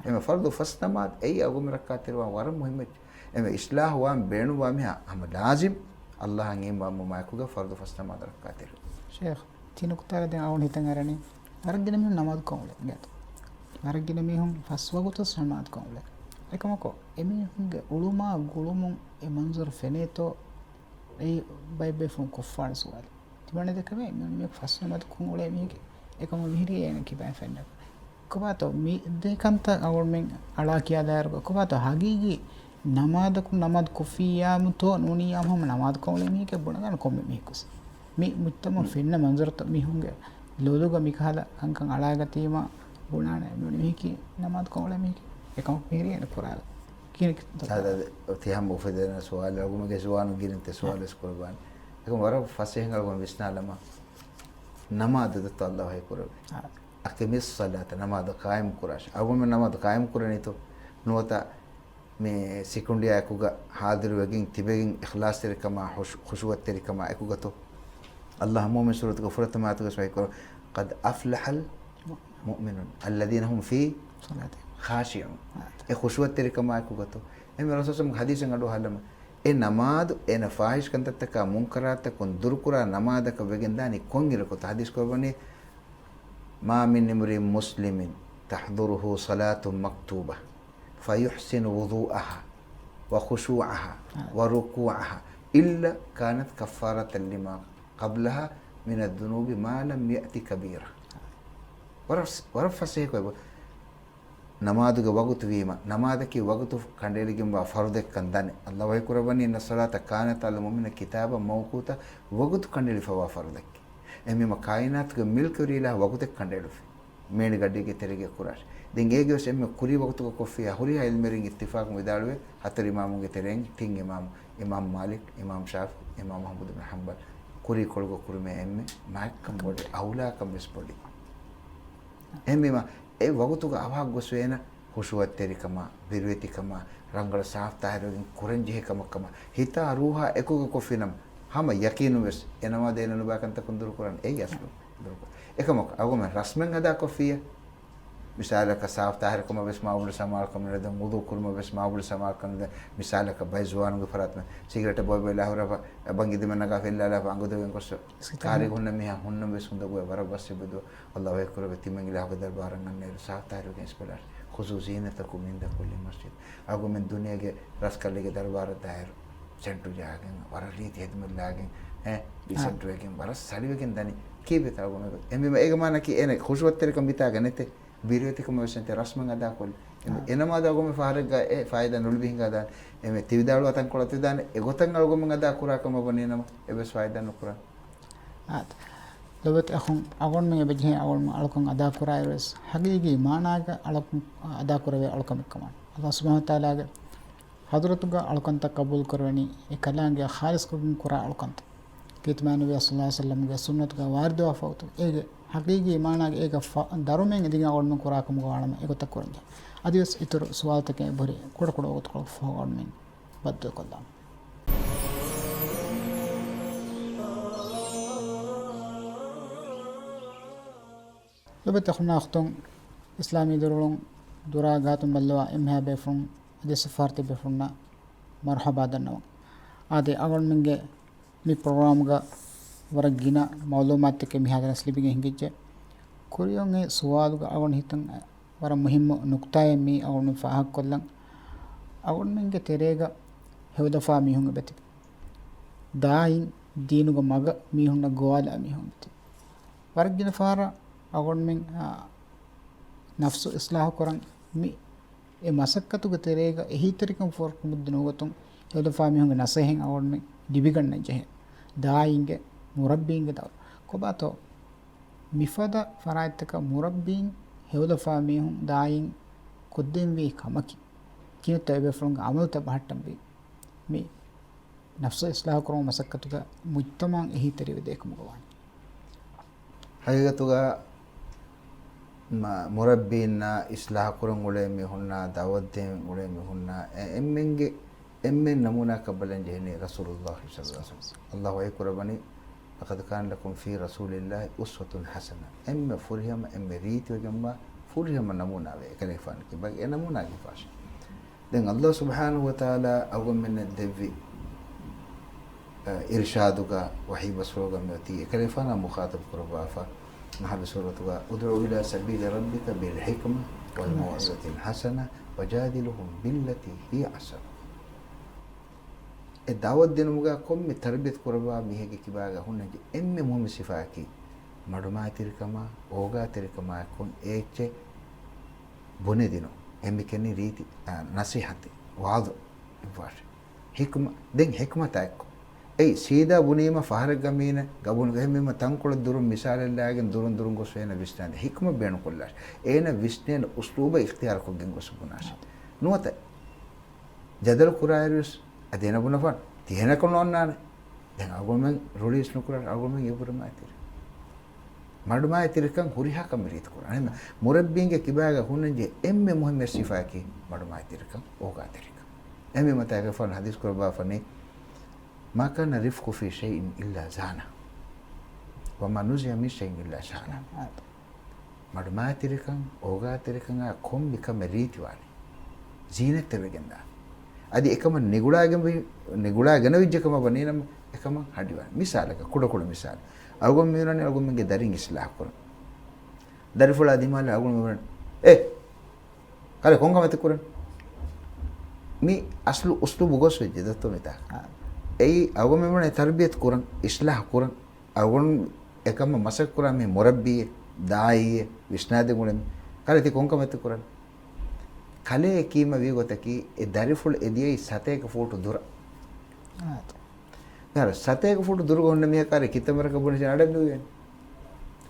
އެމެ ފަރުޟު ފަސް ނަމާދު އެއީ އަޅުގަނޑުމެން ރައްކާތެރިވާން ވަރަށް މުހިއްމު އެއްޗެއް. އެމެ އިޞްލާޙު ވާން ބޭނުންވާ މީހާ ހަމަ ލާޒިމް އައްލާހަށް އީމާންވުމާއެކުގަ ފަރުޟު ފަސް ނަމާދު ރައްކާތެރިވުން. ޝޭޚް، ތި ނުކުތާގަ ދެން އަޅުގަނޑު ހިތަށް އަރަނީ، ވަރަށް ގިނަ މީހުން ނަމާދު ކޮށް އުޅޭ ގާތު. ވަރަށް ގިނަ މީހުން ފަސް ވަގުތު ނަމާދު ކޮށް އުޅޭ. އެކަމަކު، އެމީހުންގެ އުޅުމާ ގުޅުމުން އެ މަންޒަރު ފެނޭތޯ؟ އެއީ ބައެއް ބޭފުޅުން ކޮށްފާނެ ސުވާލެއް. ތިމަންނަ ދެކެވޭ، މި މީހަކު ފަސް ނަމާދު ކޮށް އުޅޭ މީހެކޭ. އެކަމަކު މިހިރީ އޭނަ ކިބައިން ފެންނަ. ކޮބާތޯ މި ދެ ކަންތައް އަޅުގަނޑުމެން އަޅާ ކިޔާދާއިރު، ކޮބާތޯ ހަގީގީ ނަމާދަކުން ނަމާދު ކޮށްފިއްޔާމުތޯ ނޫނިއްޔާމު ހަމަ ނަމާދު ކޮށް އުޅޭ މީހެކޭ ބުނެދާނެ ކޮންމެ މީހަކުސް. މި މުޖްތަމަޢު މް. ފެންނަ މަންޒަރުތައް މީހުންގެ ލޮލުގަ މިކަހަލަ ކަންކަން އަޅާގަތީމަ ބުނާނެ މި މީހަކީ ނަމާދު ކޮށް އުޅޭ މީހެކޭ. އެކަމަކު މިހިރީ އޭނަ ކުރާ ކިހިނެއް؟ އާދެ، އާދެ، ތި ހަމަ އުފެދޭނެ ސުވާލެއް، އަޅުގަނޑުގެ ޒުވާނުން ގިނަ ތި ސުވާލު އާ. ވެސް ކުރައްވާނެ. އެކަމަކު ވަރަށް ފަސޭހައިން އަޅުގަނޑު ވިސްނާލަމާ، ނަމާދު ދައްތަ އައްލާހު ވަޙީ ކުރެއްވި. އާ. "أقم الصلاة"، ނަމާދު ޤާއިމް ކުރާށޭ. އަޅުގަނޑުމެން ނަމާދު ޤާއިމް ކުރަނީތޯ؟ ނުވަތަ މި ސިކުނޑިއާއެކުގަ ޙާޟިރުވެގެން ތިބެގެން އިޚްލާޞްތެރިކަމާ ޚުޝު-، ޚުޝޫޢަތްތެރިކަމާ އެކުގަތޯ؟ އައްލާހު މުއުމިން ސޫރަތުގެ ފުރަތަމަ އާޔަތުގަ ވަޙީކުރައްވާ، "قد أفلح المؤمنون الذين هم في صلاتهم خاشعون." އެ ޚުޝޫޢަތްތެރިކަމާއެކުގަތޯ؟ އެމެ ރަސޫލު ސަމް ޙަދީޘެއް އަޑުއަހާލަމާ، އެ ނަމާދު އޭނަ ފާޙިޝް ކަންތައްތަކާ މުންކަރާތްތަކުން ދުރުކުރާ ނަމާދަކަށް ވެގެންދާނީ ކޮންއިރަކުތޯ؟ ޙަދީޘް ކުރައްވަނީ، "ما من امرئ مسلم تحضره صلاة مكتوبة فيحسن وضوءها وخشوعها وركوعها إلا كانت كفارة لما قبلها من الذنوب ما لم يأت كبيرة." ވަރަށް، ވަރަށް ފަސޭހަކޮށް ނަމާދުގެ ވަގުތު ވީމަ، ނަމާދަކީ ވަގުތު ކަނޑައެޅިގެންވާ ފަރުޟެއްކަން ދަނެ. އައްލާހު ވަޙީ ކުރައްވަނީ، "إن الصلاة كانت على المؤمنين كتابا موقوتا." ވަގުތު ކަނޑައެޅިފަވާ ފަރުޟެއް. އެހެންވީމަ ކާއިނާތުގެ މިލްކުވެރި އިލާހު ވަގުތެއް ކަނޑައެޅުއްފި. މޭނިގަޑީގެ ތެރޭގަ ކުރާށޭ. ދެން އޭގެ ވެސް އެންމެ ކުރީ ވަގުތުގަ ކޮށްފިއްޔާ ހުރިހާ ޢިލްމުވެރިން އިއްތިފާޤުން ވިދާޅުވޭ، ހަތަރު އިމާމުންގެ ތެރެއިން ތިން އިމާމު، އިމާމު މާލިކް، އިމާމު ޝާފިޢީ، އިމާމު އަޙްމަދު ބިން ޙަންބަލް، ކުރީކޮޅުގަ ކުރުމޭ އެންމެ މާތްކަން ބޮޑޭ، އައުލާކަން ވެސް ބޮޑޭ. އެހެންވީމަ، އެ ވަގުތުގަ އަވަހަށް ގޮސްވޭނަ ޚުޝޫޢަތްތެރިކަމާ، ބިރުވެތިކަމާ، ރަނގަޅަށް ސާފު ތާހިރުވެގެން ކުރަންޖެހޭ ކަމަށްކަމާ، ހިތާ ރޫޙާ އެކުގަ ކޮށްފިނަމަ، ހަމަ ޔަޤީނުން ވެސް އެ ނަމާދު އޭނަ ނުބައި ކަންތަކުން ދުރުކުރާނެ. އެއީ އަސްލު ދުރުކުރާ. އެކަމަކު، އަޅުގަނޑުމެން ރަސްމެއް ހަދާ ކޮށްފިއްޔާ، މިސާލަކަށް ސާފު ތާހިރުކަމަށް ވެސް މާބޮޑު ސަމާލުކަމެއް ނުދޭ، ވުޟޫ ކުރުމަށް ވެސް މާބޮޑު ސަމާލުކަމެއް ނުދޭ. މިސާލަކަށް ބައެއް ޒުވާނުންގެ ފަރާތުން ސިގަރެޓެއް ބޮއެ ބޮއެ ލާހުރާފަ، ބަންގި ދިމަ ނަގާފަ އިއްލާލާފަ އަނގުދޮވެން ގޮސް، ކާރި ހުންނަ މީހާ ހުންނަން ވެސް ހުނދަގޮތް ވަރަށް ވަސް އެބަދު. އައްލާހު ވަޙީ ކުރެއްވި ތިމަން އިލާހުގެ ދަރުބާރަށް އަންނައިރު ސާފު ތާހިރުވެގެން އިސްބަލާށޭ. خذوا زينتكم عند كل مسجد. އަޅުގަނޑުމެން ދުނިޔޭގެ ރަސްކަލެއްގެ ދަރުބާރަށް ދާއިރު ސެންޓު ޖަހާގެން، ވަރަށް ރީތި ހެދުމެއް ލާގެން، އެ، ޑީސެންޓުވެގެން، ވަރަށް ސަޅިވެގެން ދަނީ. ކީއްވެތަ އަޅުގަނޑު؟ އެހެންވީމަ އޭގެ މާނައަކީ އޭނަ ޚުޝޫޢަތްތެރިކަން މިތާގަ ނެތޭ. ބިރުވެތިކަމަށް ވެސް ނެތޭ، ރަސްމެއް އަދާކޮށްލި. އެ، އެ ނަމާދު އަޅުގަނޑުމެން ފަހަރެއްގަ އެ ފައިދާ ނުލިބި ހިނގާދާނެ. އެމެ ތި ވިދާޅުވާ ތަންކޮޅަށް ތިދާނެ، އެގޮތަށް އަޅުގަނޑުމެން އަދާ ކުރާ ކަމަށް ވަނީ ނަމަ، އެއްވެސް ފައިދާ ނުކުރާނެ. އާދެ. ލޮބުވެތި އަޚުން، އަޅުގަނޑުމެން އެބަޖެހޭ އަޅުގަނޑުމެން އަޅުކަން އަދާކުރާއިރުވެސް، ޙަޤީޤީ މާނާގަ އަޅުކަން އަދާކުރެވޭ އަޅުކަމެއްކަމަށް. އައްލާހު ސުބްޙާނަހު ވަތަޢާލާގެ ޙަޟްރަތުގަ އަޅުކަންތައް ޤަބޫލު ކުރެވެނީ، އެ ކަލާނގެއަށް ޚާލިޞްކޮށްގެން ކުރާ އަޅުކަންތައް. ކީރިތި މާތް ނަބިއްޔާ ޞައްލައްލާހު ޢަލައިހި ވަސައްލަމްގެ ސުންނަތުގަ ވާރިދުވާ ފަހުތު، އޭގެ ޙަޤީޤީ މާނާގަ އޭގަ ފަ-، ދަރުމައިން އެދިގެން އަޅުގަނޑުމެން ކުރާ ކަމުގަ ވާނަމަ، އެގޮތަށް ކުރަންޖެހޭ. އަދިވެސް އިތުރު ސުވާލުތަކެއް އެބަހުރި، ކުޑަކުޑަ ވަގުތުކޮޅަކު ފަހު އަޅުގަނޑުމެން ބައްދަލުކޮށްލާނަން. ލޮބުވެތި އަޚުންނާ އުޚްތުން، އިސްލާމީ ދުރުޅުން ދުރާ ގާތުން ބައްލަވާ އެންމެހާ ބޭފުޅުން އަދި ސަފާރަތި ބޭފުޅުންނަށް މަރުޙަބާ ދަންނަވަން. އާދެ، އަޅުގަނޑުމެންގެ މި ޕްރޮގްރާމްގަ ވަރަށް ގިނަ މައުލޫމާތުތަކެއް މިހާތަނަށް ލިބިގެން ހިނގައްޖެ. ކުރިއަށް އެ ސުވާލުގަ އަޅުގަނޑު ހިތަން ވަރަށް މުހިއްމު ނުކުތާއެއް މީ އަޅުގަނޑު ފާހަގަކޮށްލަން. އަޅުގަނޑުމެންގެ ތެރޭގަ ހެޔޮލަފާ މީހުން އެބަތިބި. ދާއިން ދީނުގެ މަގަށް މީހުންނަށް ގޮވާލާ މީހުން އެބަތިބި. ވަރަށް ގިނަ ފަހަރަށް އަޅުގަނޑުމެން، އާ، ނަފްސު އިސްލާހު ކުރަން މި އެ މަސައްކަތުގެ ތެރޭގަ އެހީތެރިކަން ފޯރުކުމުން ދިނުގޮތުން ހެޔޮލަފާ މީހުންގެ ނަސޭހަތް އަޅުގަނޑުމެން ލިބިގަންނަން ޖެހޭ. ދާއީންގެ، މުރައްބީންގެ ދައުރު. ކޮބާތޯ؟ މިފަދަ ފަރާތްތަކަށް މުރައްބީން ހެޔޮލަފާ މީހުން ދާއީން ކޮށްދޭންވީ ކަމަކީ، ކިހިނެއްތޯ އެބޭފުޅުންގެ އަމަލުތައް ބަހައްޓަންވީ. މި ނަފްސު އިސްލާހު ކުރުމުގެ މަސައްކަތުގަ މުޖްތަމަޢު އެހީތެރިވެދޭ ކަމުގަ ވާނެ. ހަގީގަތުގަ މަ-، މުރައްބީންނާ އިސްލާހު ކުރަން އުޅޭ މީހުންނާ ދަޢުވަތު ދޭން އުޅޭ މީހުންނާ އެ-، އެންމެންގެ އެންމެން ނަމޫނާކަށް ބަލަން ޖެހެނީ ރަސޫލުﷲ ޞައްލަﷲ ޢަލައިހި ވަސައްލަމް. ﷲ ވަޙީ ކުރައްވަނީ، "لقد كان لكم في رسول الله أسوة حسنة." އެންމެ ފުރިހަމަ، އެންމެ ރީތިވެގެންވާ ފުރިހަމަ ނަމޫނާވޭ އެކަލޭގެފާނަކީ. ބަގެ އެ ނަމޫނާގެ ފާށި. ދެން ﷲ ސުބްޙާނަހޫ ވަތަޢާލާ އަޅުގަނޑުމެންނަށް ދެއްވި، އަ، އިރުޝާދުގަ ވަޙީ ބަސްފުޅުގަ މިއޮތީ އެކަލޭގެފާނާ މުޚާޠަބު ކުރައްވާފަ. ނަޙްލު ސޫރަތުގަ، "ادْعُ إِلَىٰ سَبِيلِ رَبِّكَ بِالْحِكْمَةِ وَالْمَوْعِظَةِ الْحَسَنَةِ وَجَادِلْهُمْ بِالَّتِي هِيَ أَحْسَنُ." އެ ދަޢުވަތު ދިނުމުގަ ކޮންމެ ތަރުބިޔަތު ކުރައްވާ މީހެއްގެ ކިބާގަ ހުންނަންޖެ އެންމެ މުހިއްމު ސިފައަކީ، މަޑުމައިތިރިކަމާ، އޯގާތެރިކަމާއެކު އެއްޗެއް ބުނެދިނުން. އެ މިކަންނީ ރީތި، އާ، ނަޞޭޙަތެއް، ވަޢުޡު އެއްވާށެ. ޙިކްމަ، ދެން ޙިކްމަތާ އެއްކޮށް. އެއީ ސީދާ ބުނީމަ ފަހަރެއްގަ މީނަ ގަބޫލު ހެންމީމަ ތަންކޮޅެއް ދުރުން މިސާލެއް ލާގެން ދުރުން ދުރުން ގޮސް އޭނަ ވިސްނާނެ. ޙިކްމަ ބޭނުންކޮށްލާށެ. އޭނަ ވިސްނޭނެ އުސްލޫބަށް އިޚްތިޔާރުކޮށްގެން ގޮސް ބުނާށެ. ނުވަތަ ޖަދަލު ކުރާއިރުވެސް އަދި އޭނަ ބުނަފާނެ ތިހެނަކު ނޯންނާނެ. ދެން އަޅުގަނޑުމެން ރުޅިއިސް ނުކުރާނެ އަޅުގަނޑުމެން އެބުރި މައިތިރި. މަޑުމައިތިރިކަން ހުރިހާ ކަމެއް ރީތި ކުރާނެ. އެހެން މުރައްބީންގެ ކިބާގަ ހުންނަންޖެ އެންމެ މުހިއްމު ސިފައަކީ މަޑުމައިތިރިކަން، އޯގާތެރިކަން. އެހެންވީމަ ތާގެފާނު ޙަދީޘް ކުރައްވާފަނީ، "ما كان الرفق في شيء إلا زانه، وما نزع من شيء إلا شانه." މަޑުމައިތިރިކަން، އޯގާތެރިކަން އާ ކޮންމެ ކަމެއް ރީތިވާނެ. ޒީނަތްތެރިވެގެންދާ. އަދި އެކަމަށް ނިގުޅާގެންވި-، ނިގުޅާގެނަވިއްޖެ ކަމަށް ވަނީނަމަ، އެކަމަށް ހަޑިވާނެ. މިސާލަކަށް، ކުޑަކުޑަ މިސާލެއް. އަޅުގަނޑު މިއުޅެނީ އަޅުގަނޑުމެންގެ ދަރިން އިސްލާހު ކުރަން. ދަރިފުޅާ ދިމާލަށް އަޅުގަނޑު މިއުޅެނީ، "އޭ! ކަލޭ ކޮން ކަމެއްތަ ކުރަން؟" މި އަސްލު އުސްލޫބު ގޮސް ވެއްޖެ ދޮއްތޯ މިތާ. އާ. އެއީ އަޅުގަނޑު މިއުޅެނީ ތަރުބިޔަތު ކުރަން، އިސްލާހު ކުރަން. އަޅުގަނޑު އެކަމަށް މަސައްކަތް ކުރާ މި މުރައްބީއެއް، ދާއީއެއް، ވިސްނާދެން އުޅެނީ. ކަލޭ ތި ކޮން ކަމެއްތަ ކުރަން؟ ކަލޭ ކީމަ ވީ ގޮތަކީ އެ ދަރިފުޅު އެ ދިޔައީ ސަތޭކަ ފޫޓު ދުރަށް. އާ. ދާރަ ސަތޭކަ ފޫޓު ދުރުގަ ހުންނަ މީހަކާ ކިތަންމެ ރަކަށް ބުނެ އަޑެއް ނުވޭނެ.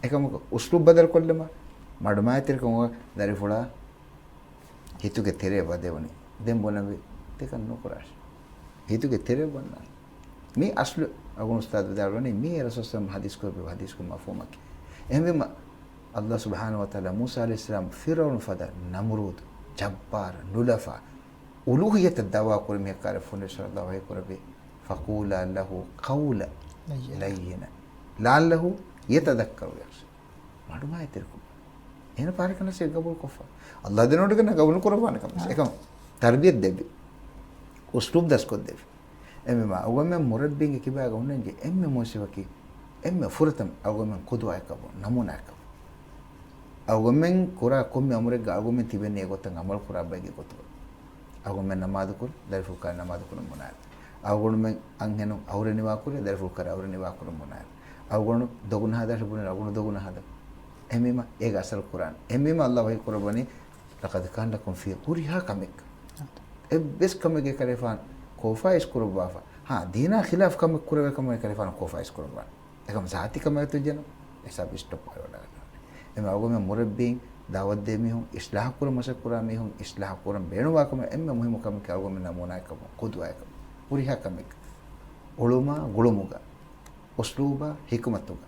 އެކަމަކު އުސްލޫބް ބަދަލު ކޮށްލަމާ، މަޑުމައިތިރިކަމުގަ ދަރިފުޅާ ހިތުގެ ތެރެއަށް ވަދެވުނީ. ދެން ބުނަންވީ ތިކަން ނުކުރާށޭ. ހިތުގެ ތެރެއަށް ވަންނާނެ. މީ އަސްލު އަޅުގަނޑު އުސްތާޛު ވިދާޅުވަނީ މީ ރަސޫލު ސައްލަމް ޙަދީޘް ކުރެއްވި ޙަދީޘްގެ މަފްހޫމަކީ. އެހެންވީމަ، ﷲ ސުބްޙާނަހޫ ވަތަޢާލާ މޫސާ ޢަލައިހިއްސަލާމް ފިރްޢައުނު ފަދަ ނަމްރޫދު، ޖައްބާރު، ނުލަފާ، އުލޫހިއްޔަތަށް ދަޢުވާ ކުރި މީހަކާ ފޮނުވި ސައްލަﷲ ވަޙީ ކުރެއްވި، "فَقُولَا لَهُ قَوْلًا لَيِّنًا لَعَلَّهُ يَتَذَكَّرُ أَوْ يَخْشَىٰ." މަޑުމައިތިރިކޮށް. އޭނަ ފާރިކަން ނަސޭހަތް ގަބޫލުކޮށްފަ. ﷲ ދެނެވޮޑިގަންނަ ގަބޫލު ކުރައްވާނެ ކަމަށް. އާ. އެކަމަށް ތަރުބިޔަތު ދެއްވި. އުސްލޫބް ދަސްކޮށްދެއްވި. އެހެންވީމަ، އަޅުގަނޑުމެން މުރައްބީންގެ ކިބާގަ ހުންނަންޖެ އެންމެ މުހިއްމު ސިފައަކީ، އެންމެ ފުރަތަމަ އަޅުގަނޑުމެން ޤުދުވާއެއްކަމު، ނަމޫނާއެއްކަމު. އަޅުގަނޑުމެން ކުރާ ކޮންމެ އަމުރެއްގަ އަޅުގަނޑުމެން ތިބެނީ އެގޮތަށް ޢަމަލު ކުރާ ބައެއްގެ ގޮތުގަ. އަޅުގަނޑުމެން ނަމާދު ކުރި، ދަރިފުޅު ކައިރި ނަމާދު ކުރަން ބުނާއިރު. އަޅުގަނޑުމެން އަންހެނުން އަހުރެން ނިވާ ކުރި، ދަރިފުޅު ކައިރި އަހުރެން ނިވާ ކުރަން ބުނާއިރު. އަޅުގަނޑު ދޮގު ނަހަދާށޭ ބުނި، އަޅުގަނޑު ދޮގު ނަހަދަން. އެހެންވީމަ އޭގަ އަސަރު ކުރާނެ. އެހެންވީމަ ﷲ ވަޙީ ކުރައްވަނީ، "لَقَدْ كَانَ لَكُمْ فِي" ހުރިހާ ކަމެއްގަ. އެއްވެސް ކަމެއްގަ އެކަލޭގެފާނު ކޯފާ އިސް ކުރައްވާފަ. ހާ، ދީނާ ޚިލާފު ކަމެއް ކުރެވޭ ކަމަށް އެކަލޭގެފާނު ކޯފާ އިސް ކުރައްވާނެ. އެކަމަ ޒާތީ ކަމެއް އަތުން ޖެހިއްޖެނަމަ، ހިސާބު ސްޓޮޕް ވާލަވަޑައިގަންނަވާނެ. އެހެންވީމަ އަޅުގަނޑުމެން މުރައްބީން، ދަޢުވަތު ދޭ މީހުން، އިސްލާހު ކުރަން މަސައްކަތް ކުރާ މީހުން، އިސްލާހު ކުރަން ބޭނުންވާ ކަމަށް އެންމެ މުހިއްމު ކަމަކީ އަޅުގަނޑުމެން ނަމޫނާއެއްކަމުން، ޤުދުވާއެއްކަމުން، ހުރިހާ ކަމެއްގަ. އުޅުމާ ގުޅުމުގަ، އުސްލޫބާ ޙިކުމަތުގަ.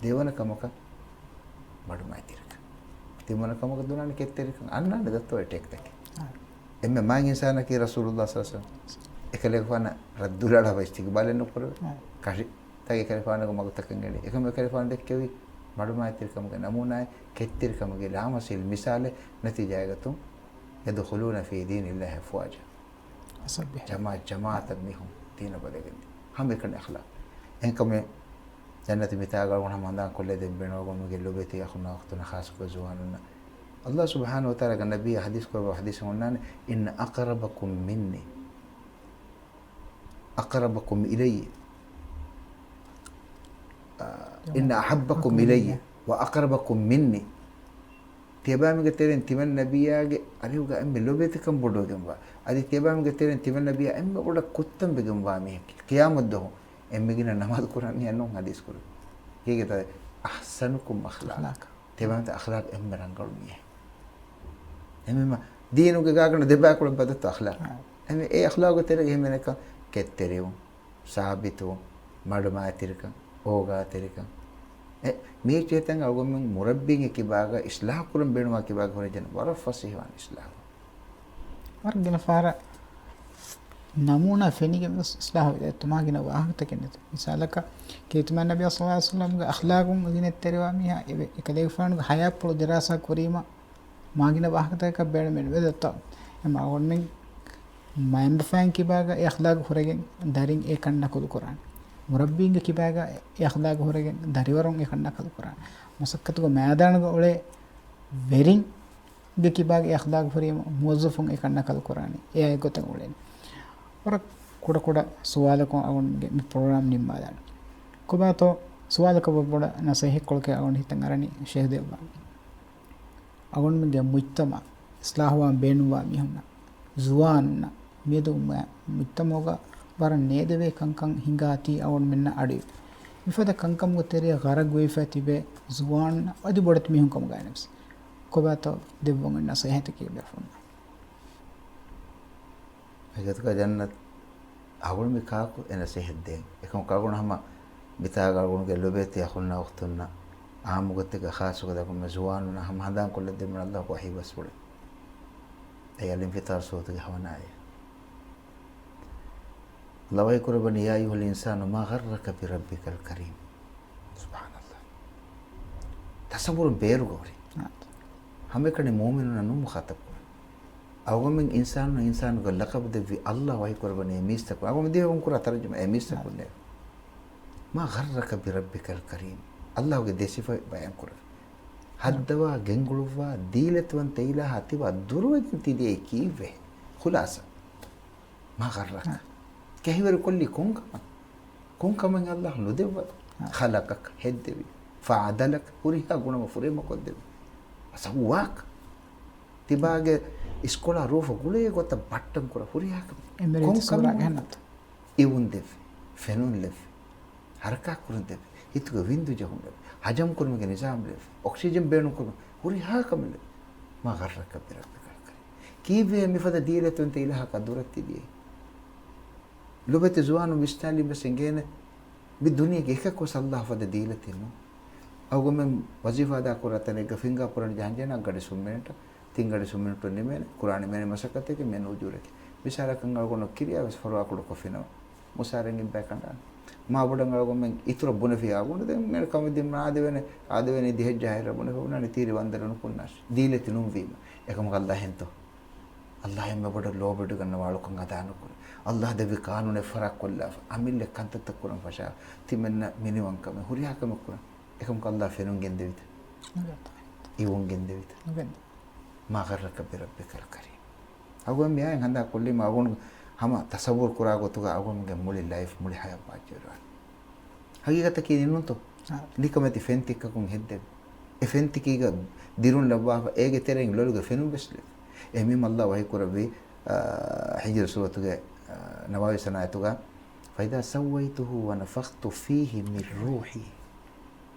ދެވަނަ ކަމަކަށް މަޑުމައިތިރިކަން. ތިންވަނަ ކަމަކަށް ދުނާނެ ކެތްތެރިކަން. އަންނާނެ ދައްތަވާ އެޓޭކްތަކެއް. އާ. އެންމެ މާތް އިންސާނަކީ ރަސޫލުﷲ ޞައްލަﷲ ޢަލައިހި ވަސައްލަމް. އެކަލޭގެފާނަށް ރައްދުލައަޅާފަ އިސްތިޤުބާލެއް ނުކުރެވޭ. އާ. ކަށި ތަކެއް އެކަލޭގެފާނުގެ މަގުތަކަށް އެޅި. އެކަމަކު އެކަލޭގެފާނު ދެއްކެވީ، މަޑުމައިތިރިކަމުގެ ނަމޫނާއެއް، ކެތްތިރިކަމުގެ ލާމަސީލް މިސާލެއް، ނަތީޖާއަކަށް يَدْخُلُونَ فِي دِينِ اللَّهِ أَفْوَاجًا. ޖަމާ، ޖަމާއަތަށް މީހުން ދީނަށް ބަލައިގެންދިޔަ. ހަމައެކަނި އަޚްލާޤު. އެހެންކަމުން ޖަންނަތު މިތާގަ އަޅުގަނޑު ހަމަ ހަނދާން ކޮށްލަދޭން ބޭނުން އަޅުގަނޑުމެންގެ ލޮބުވެތި އަޚުންނާ އުޚްތުންނަށް ޚާއްޞަކޮށް ޒުވާނުންނަށް. ﷲ ސުބްޙާނަހޫ ވަތަޢާލާގެ ނަބިއްޔާ ޙަދީޘް ކުރައްވާ ޙަދީޘެއް އޮންނާނެ، إِنَّ أَقْرَبَكُم مِّنِّي، أَقْرَبَكُم إِلَيَّ، އާ، إِنَّ أَحَبَّكُمْ إِلَيَّ وَأَقْرَبَكُم مِّنِّي. ތިޔަބައިމީހުންގެ ތެރެއިން ތިމަން ނަބިއްޔާގެ އަރިހުގަ އެންމެ ލޮބުވެތިކަން ބޮޑުވެގެންވާ، އަދި ތިޔަބައިމީހުންގެ ތެރެއިން ތިމަން ނަބިއްޔާ އެންމެ ބޮޑަށް ކުއްތަން ވެގެންވާ މީހެއް ޤިޔާމަތްދުވަހު އެންމެ ގިނަ ނަމާދު ކުރާ މީހެއް ނޫން ޙަދީޘް ކުރެވި. ކީކޭތަ؟ أَحْسَنُكُمْ أَخْلَاقًا. ތިޔަބައިމީހުންގެ އަޚްލާޤު އެންމެ ރަނގަޅު މީހެއް. އެހެންވީމަ ދީނުގެ ގާގަނޑު ދެބައިކުޅަ ބަދަތު އަޚްލާޤު. އެހެންވެ އެ އަޚްލާޤުގެ ތެރޭގަ އެހެންވެ ކަން ކެތްތެރިވުން، ސާބިތުވުން، މަޑުމައިތިރިކަން، އޯގާތެރިކަން. އެ، މީ އެއްޗެހިތަން އަޅުގަނޑުމެން މުރައްބީންގެ ކިބާގަ އިޞްލާޙު ކުރަން ބޭނުންވާ ކިބާގަ ހުރެ ޖެން ވަރަށް ފަސޭހަވާނެ އިޞްލާޙު. ވަރަށް ގިނަ ފަހަރަށް ނަމޫނާ ފެނިގެން ވެސް އިޞްލާޙު ވެދެއްތޯ މާ ގިނަ ވާހަކަތަކެއް ނެތު. މިސާލަކަށް ކީރިތި ތިމަން ނަބީ ޞައްލަﷲު ޢަލައިހި ވަސައްލަމްގެ އަޚްލާޤުން ގިނަ ތެރިވާ މީހާ އެވެ. އެކަލޭގެފާނުގެ ޙަޔާތްޕުޅު ދިރާސާ ކުރީމަ މާ ގިނަ ވާހަކަތަކަކަށް ބޭނުމެއް ނުވެދެއްތޯ. އެމަ އަޅުގަނޑުމެން މައިންބަފައިން ކިބާގަ އެ އަޚްލާގު ހުރެގެން ދަރިން އެކަން ނަކުލު ކުރާނެ. މުރައްބީންގެ ކިބާގަ އެ އަޚްލާގު ހުރެގެން ދަރިވަރުން އެކަން ނަކަލު ކުރާނެ. މަސައްކަތުގެ މައިދާނުގަ އުޅޭ ވެރިންގެ ކިބާގަ އެ އަޚްލާގު ހުރީމަ މުވައްޒަފުން އެކަން ނަކަލު ކުރާނެ. އެއާ އެއްގޮތަށް އުޅޭނެ. ވަރަށް ކުޑަކުޑަ ސުވާލަކުން އަޅުގަނޑުގެ މި ޕްރޮގްރާމް ނިންމާލާނެ. ކޮބާތޯ ސުވާލަކަށް ވަރަށް ބޮޑަށް ނަސޭހަތްކޮޅަކަށް އަޅުގަނޑު ހިތަށް އަރަނީ ޝޭޚް ދެއްވާނެ. އަޅުގަނޑުމެންގެ މުޖްތަމަޢު އިޞްލާޙުވާން ބޭނުންވާ މީހުންނަށް، ޒުވާނުންނަށް، މިއަދު މު-، މުޖްތަމަޢުގަ ވަރަށް ނޭދެވޭ ކަންކަން ހިނގާތީ އަޅުގަނޑުމެންނަށް އަޑުއިވޭ. މިފަދަ ކަންކަމުގެ ތެރެއަށް ޣަރަޤުވެފަ ތިބޭ ޒުވާނުންނަށް އަދި ބޮޑެތި މީހުން ކަމުގައި ވެސް. ކޮބާތޯ ދެއްވަން ނަސޭހަތަކީ ބޭފުޅުންނަށް؟ އެގޮތުގަ ޖަންނަތް އަޅުގަނޑު މި ކާކު އެ ނަސޭހަތް ދޭން. އެކަމަކު އަޅުގަނޑު ހަމަ މިތާގަ އަޅުގަނޑުގެ ލޮބުވެތި އަޚުންނާ އުޚްތުންނަށް އާއްމުގޮތެއްގަ ޚާއްޞަގޮތަކުން މި ޒުވާނުންނަށް ހަމަ ހަނދާންކޮށްލަދެމުން ﷲ ވަޙީ ބަސްފުޅެއް. އެ އަލްއިންފިޠާރު ސޫރަތުގެ ހަވަނަ އާޔަތް. ﷲ ވަޙީ ކުރައްވަނީ، يا أيها الإنسان ما غرك بربك الكريم. ސުބްޙާނަﷲ. ތަޞައްވުރު ބޭރުގަ ހުރި. ހަމައެކަނި މުއުމިނުންނަށް ނޫން މުޚާޠަބު ކުރަން. އަޅުގަނޑުމެން އިންސާނުން އިންސާނުގެ ލަޤަބު ދެއްވި ﷲ ވަޙީ ކުރައްވަނީ އެ މީސްތަކުން. އަޅުގަނޑު މި ދިވެހި ކުރާ ތަރުޖަމާ އެ މީސްތަކުންނޭ. ما غرك بربك الكريم. ﷲގެ ދެ ސިފަ ބަޔާން ކުރެވި. ހައްދަވާ، ގެންގުޅުއްވާ، ދީލަތިވަންތަ އިލާހާ ތިބާ ދުރުވެގެން ތި ދިޔައީ ކީއްވެ؟ ޚުލާޞާ. ما غرك. ކެހިވެރި ކޮށްލީ ކޮން ކަމަށް؟ ކޮން ކަމެއް ﷲ ނުދެއްވަތަ؟ خلقك، ހެއްދެވި. فعدلك، ހުރިހާ ގުނަވަން ފުރިހަމަ ކޮށްދެވި. سواك، ތިބާގެ އިސްކޮޅާ ރޫފަ ގުޅޭ ގޮތަށް ބައްޓަން ކުރާ ހުރިހާ ކަމެއް. އެ މެރޭ ކޮން ސޫރާގެ ކަމެއް؟ ހަނަތު. އިވުން ދެއްވި، ފެނުން ލެއްވި، ހަރަކާތް ކުރަން ދެއްވި، ހިތުގެ ވިންދު ޖެހުން ލެއްވި، ހަޖަމް ކުރުމުގެ ނިޒާމް ލެއްވި، އޮކްސިޖަން ބޭނުން ކުރުމަށް ހުރިހާ ކަމެއް ލެއްވި. ما غرك بربك الكريم. ކީއްވެ މިފަދަ ދީލަތިވަންތަ އިލާހަކާ ދުރަށް ތި ދިޔައީ؟ ލޮބުވެތި ޒުވާނުން ވިސްނާލީމަ ވެސް އެނގޭނެ، މި ދުނިޔޭގެ އެކަކުވެސް ﷲ ފަދަ ދީލަތި ނޫން. އަޅުގަނޑުމެން ވަޒީފާ އަދާކުރާ ތަނެއްގަ ފިންގާ ޕުރިންޓް ޖަހަންޖެހޭނެ އަށްގަޑި ސުން މިނެޓަށް، ތިން ގަޑި ސުން މިނެޓުން ނިމޭނެ، ކުރާނެ މި މަސައްކަތެއްގެ މި އުޖޫރަކީ. މިސާލަކަށް އަޅުގަނޑު ކިރިޔާ ވެސް ފޮރުވާކުޑަކޮށް ފިނަވަން. މުސާރައަކަށް އަޅުގަނޑު ބައި ކަނޑާނެ. މާ ބޮޑަށް އަޅުގަނޑުމެން އިތުރަށް ބުނެފި އަޅުގަނޑު ދެން މި ކަމެއް ދިން އާދެވޭނެ، އާދެވޭނެ ދިހަ ހަތް ހަތަރަށް ބުނެފި ބުނާނެ ތީރި ވަންދަރަ ނުކުންނާށި. ދީލަތި ނޫންވީމަ. އެކަމަކު ﷲ އެންތޯ؟ ﷲ އެންމެ ބޮޑަށް ލޯބިވެގަންނަވާ އަޅުކަން އަދާ ނުކުރޭ. ﷲ ދެއްވި ޤާނޫނެއް ފަރާތްކޮށްލާފަ، އަމިއްލަ ކަންތައްތައް ކުރަން ފަށާފަ، ތިމަންނަ މިނިވަންކަމެއް ހުރިހާ ކަމެއް ކުރަން. އެކަމަކު ﷲ ފެނުން ގެންދެވިތަ؟ ނުގެންދާ. އިވުން ގެންދެވިތަ؟ ނުގެންދާ. ما غرك بربك الكريم. އަޅުގަނޑު މިއާއިން ހަނދާން ކޮށްލީމަ އަޅުގަނޑު ހަމަ ތަޞައްވުރު ކުރާ ގޮތުގަ އަޅުގަނޑުގެ މުޅި ލައިފް، މުޅި ޙަޔާތް ބާއްޖަވެރިވާނެ. ހަގީގަތަކީ ނޫންތޯ؟ އާ. ނިކަމެތި ފެންތިއްކަކުން ހެއްދެވި. އެ ފެންތިކީގަ ދިރުން ލައްވާފަ، އޭގެ ތެރެއިން ލޮލުގެ ފެނުން ވެސް ލެއްވި. އެހެންވީމަ ﷲ ވަޙީ ކުރެއްވި، އާ، ހިޖްރު ސޫރަތުގެ، އާ، ނަވާވީސް ވަނަ އާޔަތުގަ، فإذا سويته ونفخت فيه من روحي.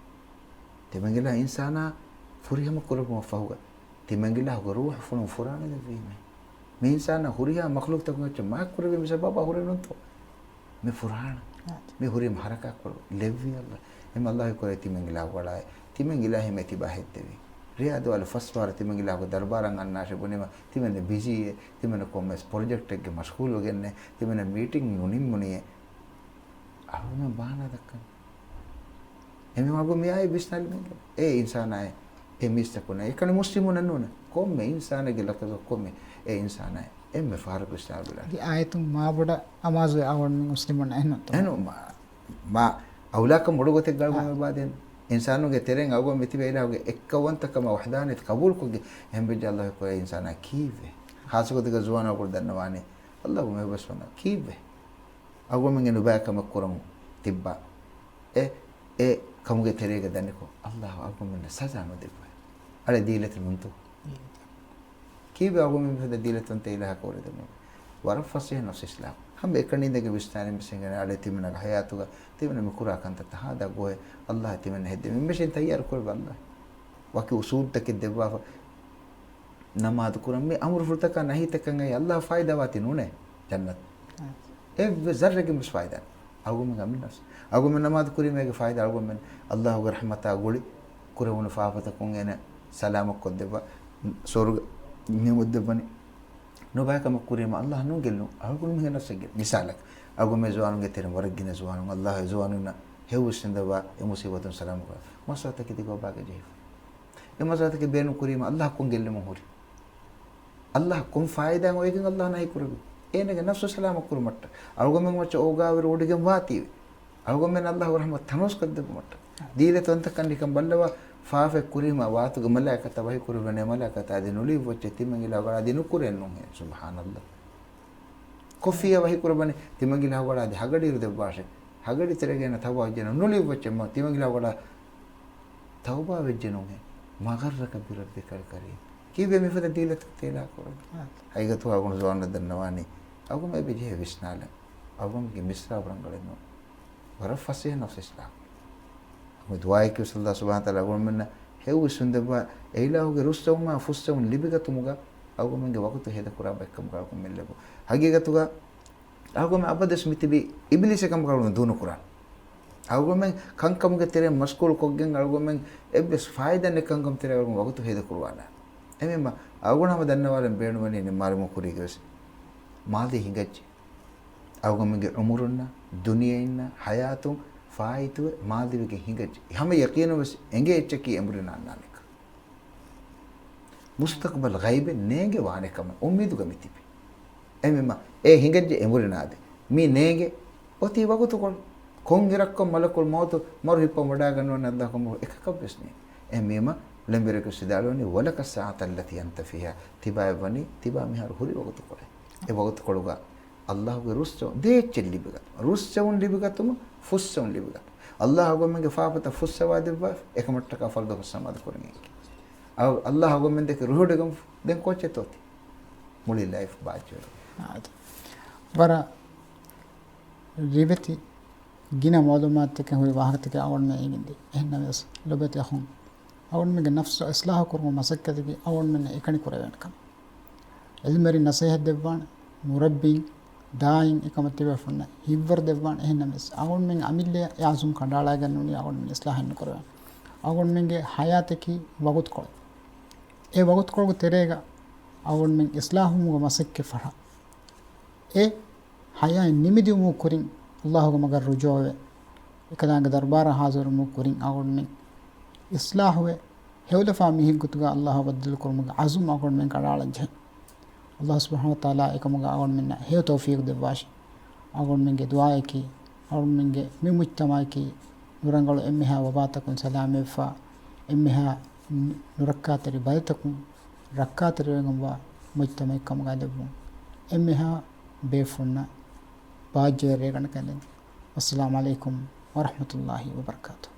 ތިމަން އިލާހު އިންސާނާ ފުރިހަމަ ކުރެއްވުމަށް ފަހުގަ، ތިމަން އިލާހުގެ ރޫޙު ފުނުން ފުރާނަލެއްވީމޭ. މި އިންސާނާ ހުރިހާ މަޚްލޫޤުތަކުން އެއްޗެއް މާތް ކުރެއްވީ މި ސަބަބާ ހުރެ ނޫންތޯ؟ މި ފުރާނަ. މި ހުރީމަ ހަރަކާތް ކުރު. ލެއްވި ﷲ. އެމަ ﷲ ކުރެ ތިމަން އިލާހު ވަޅާއެ. ތިމަން އިލާހު މެ ތިބާ ހެއްދެވި. ރޭ އަދު އަލު ފަސް ވާރަ ތިމަން އިލާހުގެ ދަރުބާރަށް އަންނާށޭ ބުނީމަ، ތިމަން ބިޒީއޭ، ތިމަން ކޮންމެސް ޕްރޮޖެކްޓެއްގެ މަޝްޣޫލުވެގެންނޭ، ތިމަން މީޓިން ނުނިންމުނީއޭ. އަޅުގަނޑު ބާނާ ދައްކަން. އެމީހާގެ މިއާއެއް ވިސްނާލުމެއް ނެތް. އެ އިންސާނާއެއް، އެ މީސްތަކުންނާއެއް، އެކަނި މުސްލިމުންނެއް ނޫނޭ. ކޮންމެ އިންސާނެއްގެ ލަފުޒަކުން ކޮންމެ އެ އިންސާނާއެއް އެންމެ ފަހަރަކު ވިސްނާލުމެއް ނެތް. އާޔަތުން މާބޮޑަށް އަމާޒުވެ އަޅުގަނޑު މުސްލިމުންނަށް އެހެންނު. އެހެން މާ، މާ އައުލާކަން ބޮޑު ގޮތެއް ގަޅުގަނޑު އާ. އެބާދެން. އިންސާނުގެ ތެރެއިން އަޅުގަނޑު މިތިބެ އިލާހުގެ އެއްކައުވަންތަކަމާ ވަޙްދާނިއްޔަތަށް ޤަބޫލުކޮށްގެން އެހެން ވެއްޖެ އައްލާހު އެކުރެ އިންސާނާ ކީއްވެ؟ ޚާއްޞަ ގޮތުގަ ޒުވާނު އަޅުގަނޑު ދަންނަވާނީ އައްލާހު މެ ބަސްވަން ކީއްވެ؟ އަޅުގަނޑުމެންގެ ނުބައި ކަމެއް ކުރަމުން ތިއްބާ. އެ، އެ ކަމުގެ ތެރޭގަ ދަނިކޮށް އައްލާހު އަޅުގަނޑުމެންނަށް ސަޒާ ނުދެއްވޭ. އަޅެ ދީލަތި ނުންތޯ؟ ކީއްވެ އަޅުގަނޑުމެން މިފަދަ ދީލަތުންތެ އިލާހަކަށް ވަރެދެމުން؟ ވަރަށް ފަސޭހަ ނަފްސު އިސްލާހު. ހަމަ އެކަނި އިނދެގެން ވިސްނާލި މިސެނގެނެ އަޅެ ތިމަންނަގެ ހަޔާތުގަ ތިމަންނަ މި ކުރާ ކަންތައްތައް ހާދާ ގޮހެއް އައްލާހު ތިމަންނަ ހެއްދެ މި މެޝިން ތައްޔާރު ކުރެއްވި އައްލާހު. ވަކި އުސޫލުތަކެއް ދެއްވާފަ. ނަމާދު ކުރަން މި އަމުރުފުޅުތަކާ ނަހީތަކަށް އައި އައްލާހު ފާއިދާ ވާތީ ނޫނޭ ޖަންނަތު. އެއްވެސް ޒައްރެއްގެ މިސް ފާއިދާ. އަޅުގަނޑުމެން އަމިއްލަސް. އަޅުގަނޑުމެން ނަމާދު ކުރީމޭގެ ފާއިދާ އަޅުގަނޑުމެން އައްލާހުގެ ރަޙްމަތާ ގުޅި ކުރެވުނު ފާފަތަކުން އޭނަ ސަލާމަތް ކޮށްދެއްވާ ސުވަރުގެ ނިޢުމަތް ދެއްވަނީ. ނުބައި ކަމެއް ކުރީމަ އައްލާހު ނޫން ގެއްލުން. އަޅުގަނޑުމެންގެ ނަފްސެއްގެ މިސާލަކަށް. އަޅުގަނޑުމެން ޒުވާނުންގެ ތެރެއިން ވަރަށް ގިނަ ޒުވާނުން އައްލާހު އެ ޒުވާނުންނަށް ހެޔޮ ވިސްނަން ދެއްވާ އެ މުސީބަތުން ސަލާމަތް ކުރާ. މައްސަލަތަކެއް ދިގު ބާގަ ޖެހިފަ. އެ މައްސަލަތަކެއް ބޭނުން ކުރީމަ އައްލާހަށް ކޮން ގެއްލުމެއް ހުރި؟ އައްލާހަށް ކޮން ފާއިދާއެއް އޮވެގެން އައްލާހު ނަހީ ކުރެއްވި؟ އޭނަގެ ނަފްސު ސަލާމަތް ކުރުމަށްޓަ. އަޅުގަނޑުމެން މައްޗަށް އޯގާވެރި އުޑިގެން ވާތީވެ. އަޅުގަނޑުމެން އައްލާހުގެ ރަޙްމަތް ތަނަވަސް ކޮށްދެއްވުމަށްޓަ. ދީލަތު އަންތަކަން ނިކަން ބައްލަވާ ފާފައެއް ކުރީމަ ވާތުގެ މަލާއިކަތާ ވަޙީ ކުރެއްވަނީ މަލާއިކަތާ އަދި ނުލިބި ވައްޗެއް ތިމަން އިލާހުގެ އަޑާ އަދި ނުކުރޭ ނޫންހޭ. ސުބްޙާނައްލާހް. ކޮފީއާ ވަޙީ ކުރައްވަނީ ތިމަން އިލާހުގެ އަޑާ އަދި ހަގަޑިއިރު ދެއްވާށޭ. ހަގަޑި ތެރޭގަ އޭނަ ތައުބާ ވެއްޖެ ނޫން. ނުލިބި ވައްޗެއް މަ ތިމަން އިލާހުގެ އަޑާ ތައުބާ ވެއްޖެ ނޫންހޭ. مَا غَرَّكَ بِرَبِّكَ الْكَرِيمِ. ކީއްވެ މިފަދަ ދީލަތަކެއް ތި އިލާހަށް ކުރަނީ؟ އާ. ހަގީގަތުގަ އަޅުގަނޑު ޒުވާނުންނަށް ދަންނަވާނީ އަޅުގަނޑުމެން އެބަޖެހޭ ވިސްނާލަން. އަޅުގަނޑުމެންގެ މިސްރާބު ރަނގަޅެއް ނޫން. ވަރަށް ފަސޭހަ ނަފްސު އިސްލާހު. އަޅުގަނޑު ދުޢާއެއް ކިޔަވަސް އައްލާހު ސުބްޙާނަހޫ ވަތަޢާލާ އަޅުގަނޑުމެންނަށް ހެޔޮ ވިސްނުން ދެއްވާ އެ އިލާހުގެ ރުއްސެވުމާ ފުއްސެވުން ލިބިގަތުމުގަ އަޅުގަނޑުމެންގެ ވަގުތު ހޭދަކުރާ ބައެއްކަމުގަ އަޅުގަނޑުމެން ލެއްވުން. ހަގީގަތުގަ އަޅުގަނޑުމެން އަބަދުވެސް މިތިބީ އިބިލީސެއް ކަމުގަ އަޅުގަނޑު ދޫނުކުރާނެ. އަޅުގަނޑުމެން ކަންކަމުގެ ތެރެއިން މަޝްޣޫލު ކޮށްގެން އަޅުގަނޑުމެން އެއްވެސް ފާއިދާ ނެތް ކަންކަމުގެ ތެރޭގަ އަޅުގަނޑު ވަގުތު ހޭދަކުރުވާލާނެ. އެމީމަ އަޅުގަނޑު ހަމަ ދަންނަވާލަން ބޭނުންވަނީ މާލަމު ކުރީގެވެސް މާލީ ހިނގައްޖެ. އަޅުގަނޑުމެންގެ އުމުރުންނަށް، ދުނިޔެއިންނަށް، ހަޔާތުން ފާއިތުވެ މާލީވެގެން ހިނގައްޖެ. ހަމަ ޔަޤީނުންވެސް އެނގޭ އެއްޗަކީ އެނބުރި ނާންނާނެކަން. މުސްތަޤްބަލް ޣައިބެއް ނޭނގެވާނެ ކަމަށް އުއްމީދުގަ މިތިބި. އެމީމަ އެ ހިނގައްޖެ އެނބުރި ނާދެ. މީ ނޭނގެ އޮތީ ވަގުތުކޮޅު. ކޮން އިރަކު މަލަކުލް މައުތު މަރު ހިއްޕަ ވަޑާގަންނަވަން އައްލާހު ކަމު އެކަކަށްވެސް ނެތް. އެމީމަ ޅެންބެރަކަށް ވިދާޅުވަނީ، وَلَكَ السَّاعَةَ الَّتِي أَنْتَ فِيهَا. ތިބާއަށްވަނީ ތިބާ މިހާރު ހުރި ވަގުތުކޮޅެއް. އެ ވަގުތުކޮޅުގަ އައްލާހުގެ ރުއްސެވުން، ދޭއްޗެއް ލިބިގަތުމަށް، ރުއްސެވުން ލިބިގަތުމަށް، ފުއްސެވުން ލިބިގަތުމަށް. އައްލާހު އަޅުގަނޑުމެންގެ ފާފަތައް ފުއްސަވާ ދެއްވާ، އެކަމަށްޓަކާ ފަރުދު ފަސް ނަމާދު ކުރަން އެނގި. އައް-، އައްލާހު އަޅުގަނޑުމެން ދެކެ ރުހިވޮޑިގަން ދެން ކޯއްޗެއްތޯ ތި؟ މުޅި ލައިފް ބާއްޖަވެރި. އާދެ. ވަރަށް ރިވެތި ގިނަ މަޢުލޫމާތުތަކެއް ހުރި ވާހަކަތަކެއް އަޅުގަނޑުމެން އެނގިންދި. އެހެންނަމަވެސް، ލޮބުވެތި އަޚުން، އަޅުގަނޑުމެންގެ ނަފްސު އިޞްލާޙު ކުރުމަށް މަސައްކަތް ދެއްވި އަޅުގަނޑުމެންނަށް އެކަނި ކުރެވޭނެ ކަމަށް. ޢިލްމުވެރިން ނަޞޭޙަތް ދެއްވާނެ، މުރައްބީން، ދާޢީން އެކަމަށް ތިބޭފުޅުންނަށް ހިތްވަރު ދެއްވާނެ. އެހެންނަމަވެސް، އަޅުގަނޑުމެން އަމިއްލައަށް އެ ޢަޒުމް ކަނޑައަޅާގެން ނޫނީ އަޅުގަނޑުމެން އިޞްލާޙެއް ނުކުރެވޭނެ. އަޅުގަނޑުމެންގެ ޙަޔާތަކީ ވަގުތުކޮޅެއް. އެ ވަގުތުކޮޅުގެ ތެރޭގަ އަޅުގަނޑުމެން އިޞްލާޙުވުމުގެ މަސައްކަތް ފަށާ. އެ ޙަޔާތް ނިމިދިއުމުގެ ކުރިން އައްލާހުގެ މަގަށް ރުޖޫޢަވެ، އެކަލާނގެ ދަރުބާރަށް ޙާޟިރުވުމުގެ ކުރިން އަޅުގަނޑުމެން އިޞްލާޙުވެ، ހެޔޮލަފާ މީހެއްގެ ގޮތުގަ އައްލާހަށް ބައްދަލުކުރުމުގެ ޢަޒުމް އަޅުގަނޑުމެން ކަނޑައަޅަންޖެހޭ. އައްލާހު ސުބްޙާނަހޫ ވަތަޢާލާ އެކަމުގަ އަޅުގަނޑުމެންނަށް ހެޔޮ ތައުފީޤު ދެއްވާށި. އަޅުގަނޑުމެންގެ ދުޢާއަކީ، އަޅުގަނޑުމެންގެ މި މުޖްތަމަޢަކީ ނުރަނގަޅު އެންމެހާ ވަބާތަކުން ސަލާމަތްވެފަ، އެންމެހާ ނު-، ނުރައްކާތެރި ބަލިތަކުން ރައްކާތެރިވެގެންވާ މުޖްތަމަޢެއް ކަމުގަ ލެއްވުން. އެންމެހާ ބޭފުޅުންނަށް ބާއްޖަވެރި ރޭގަނޑަކަށް އެދެން. އައްސަލާމު ޢަލައިކުމް ވަރަޙްމަތުﷲި ވަބަރަކާތުހު.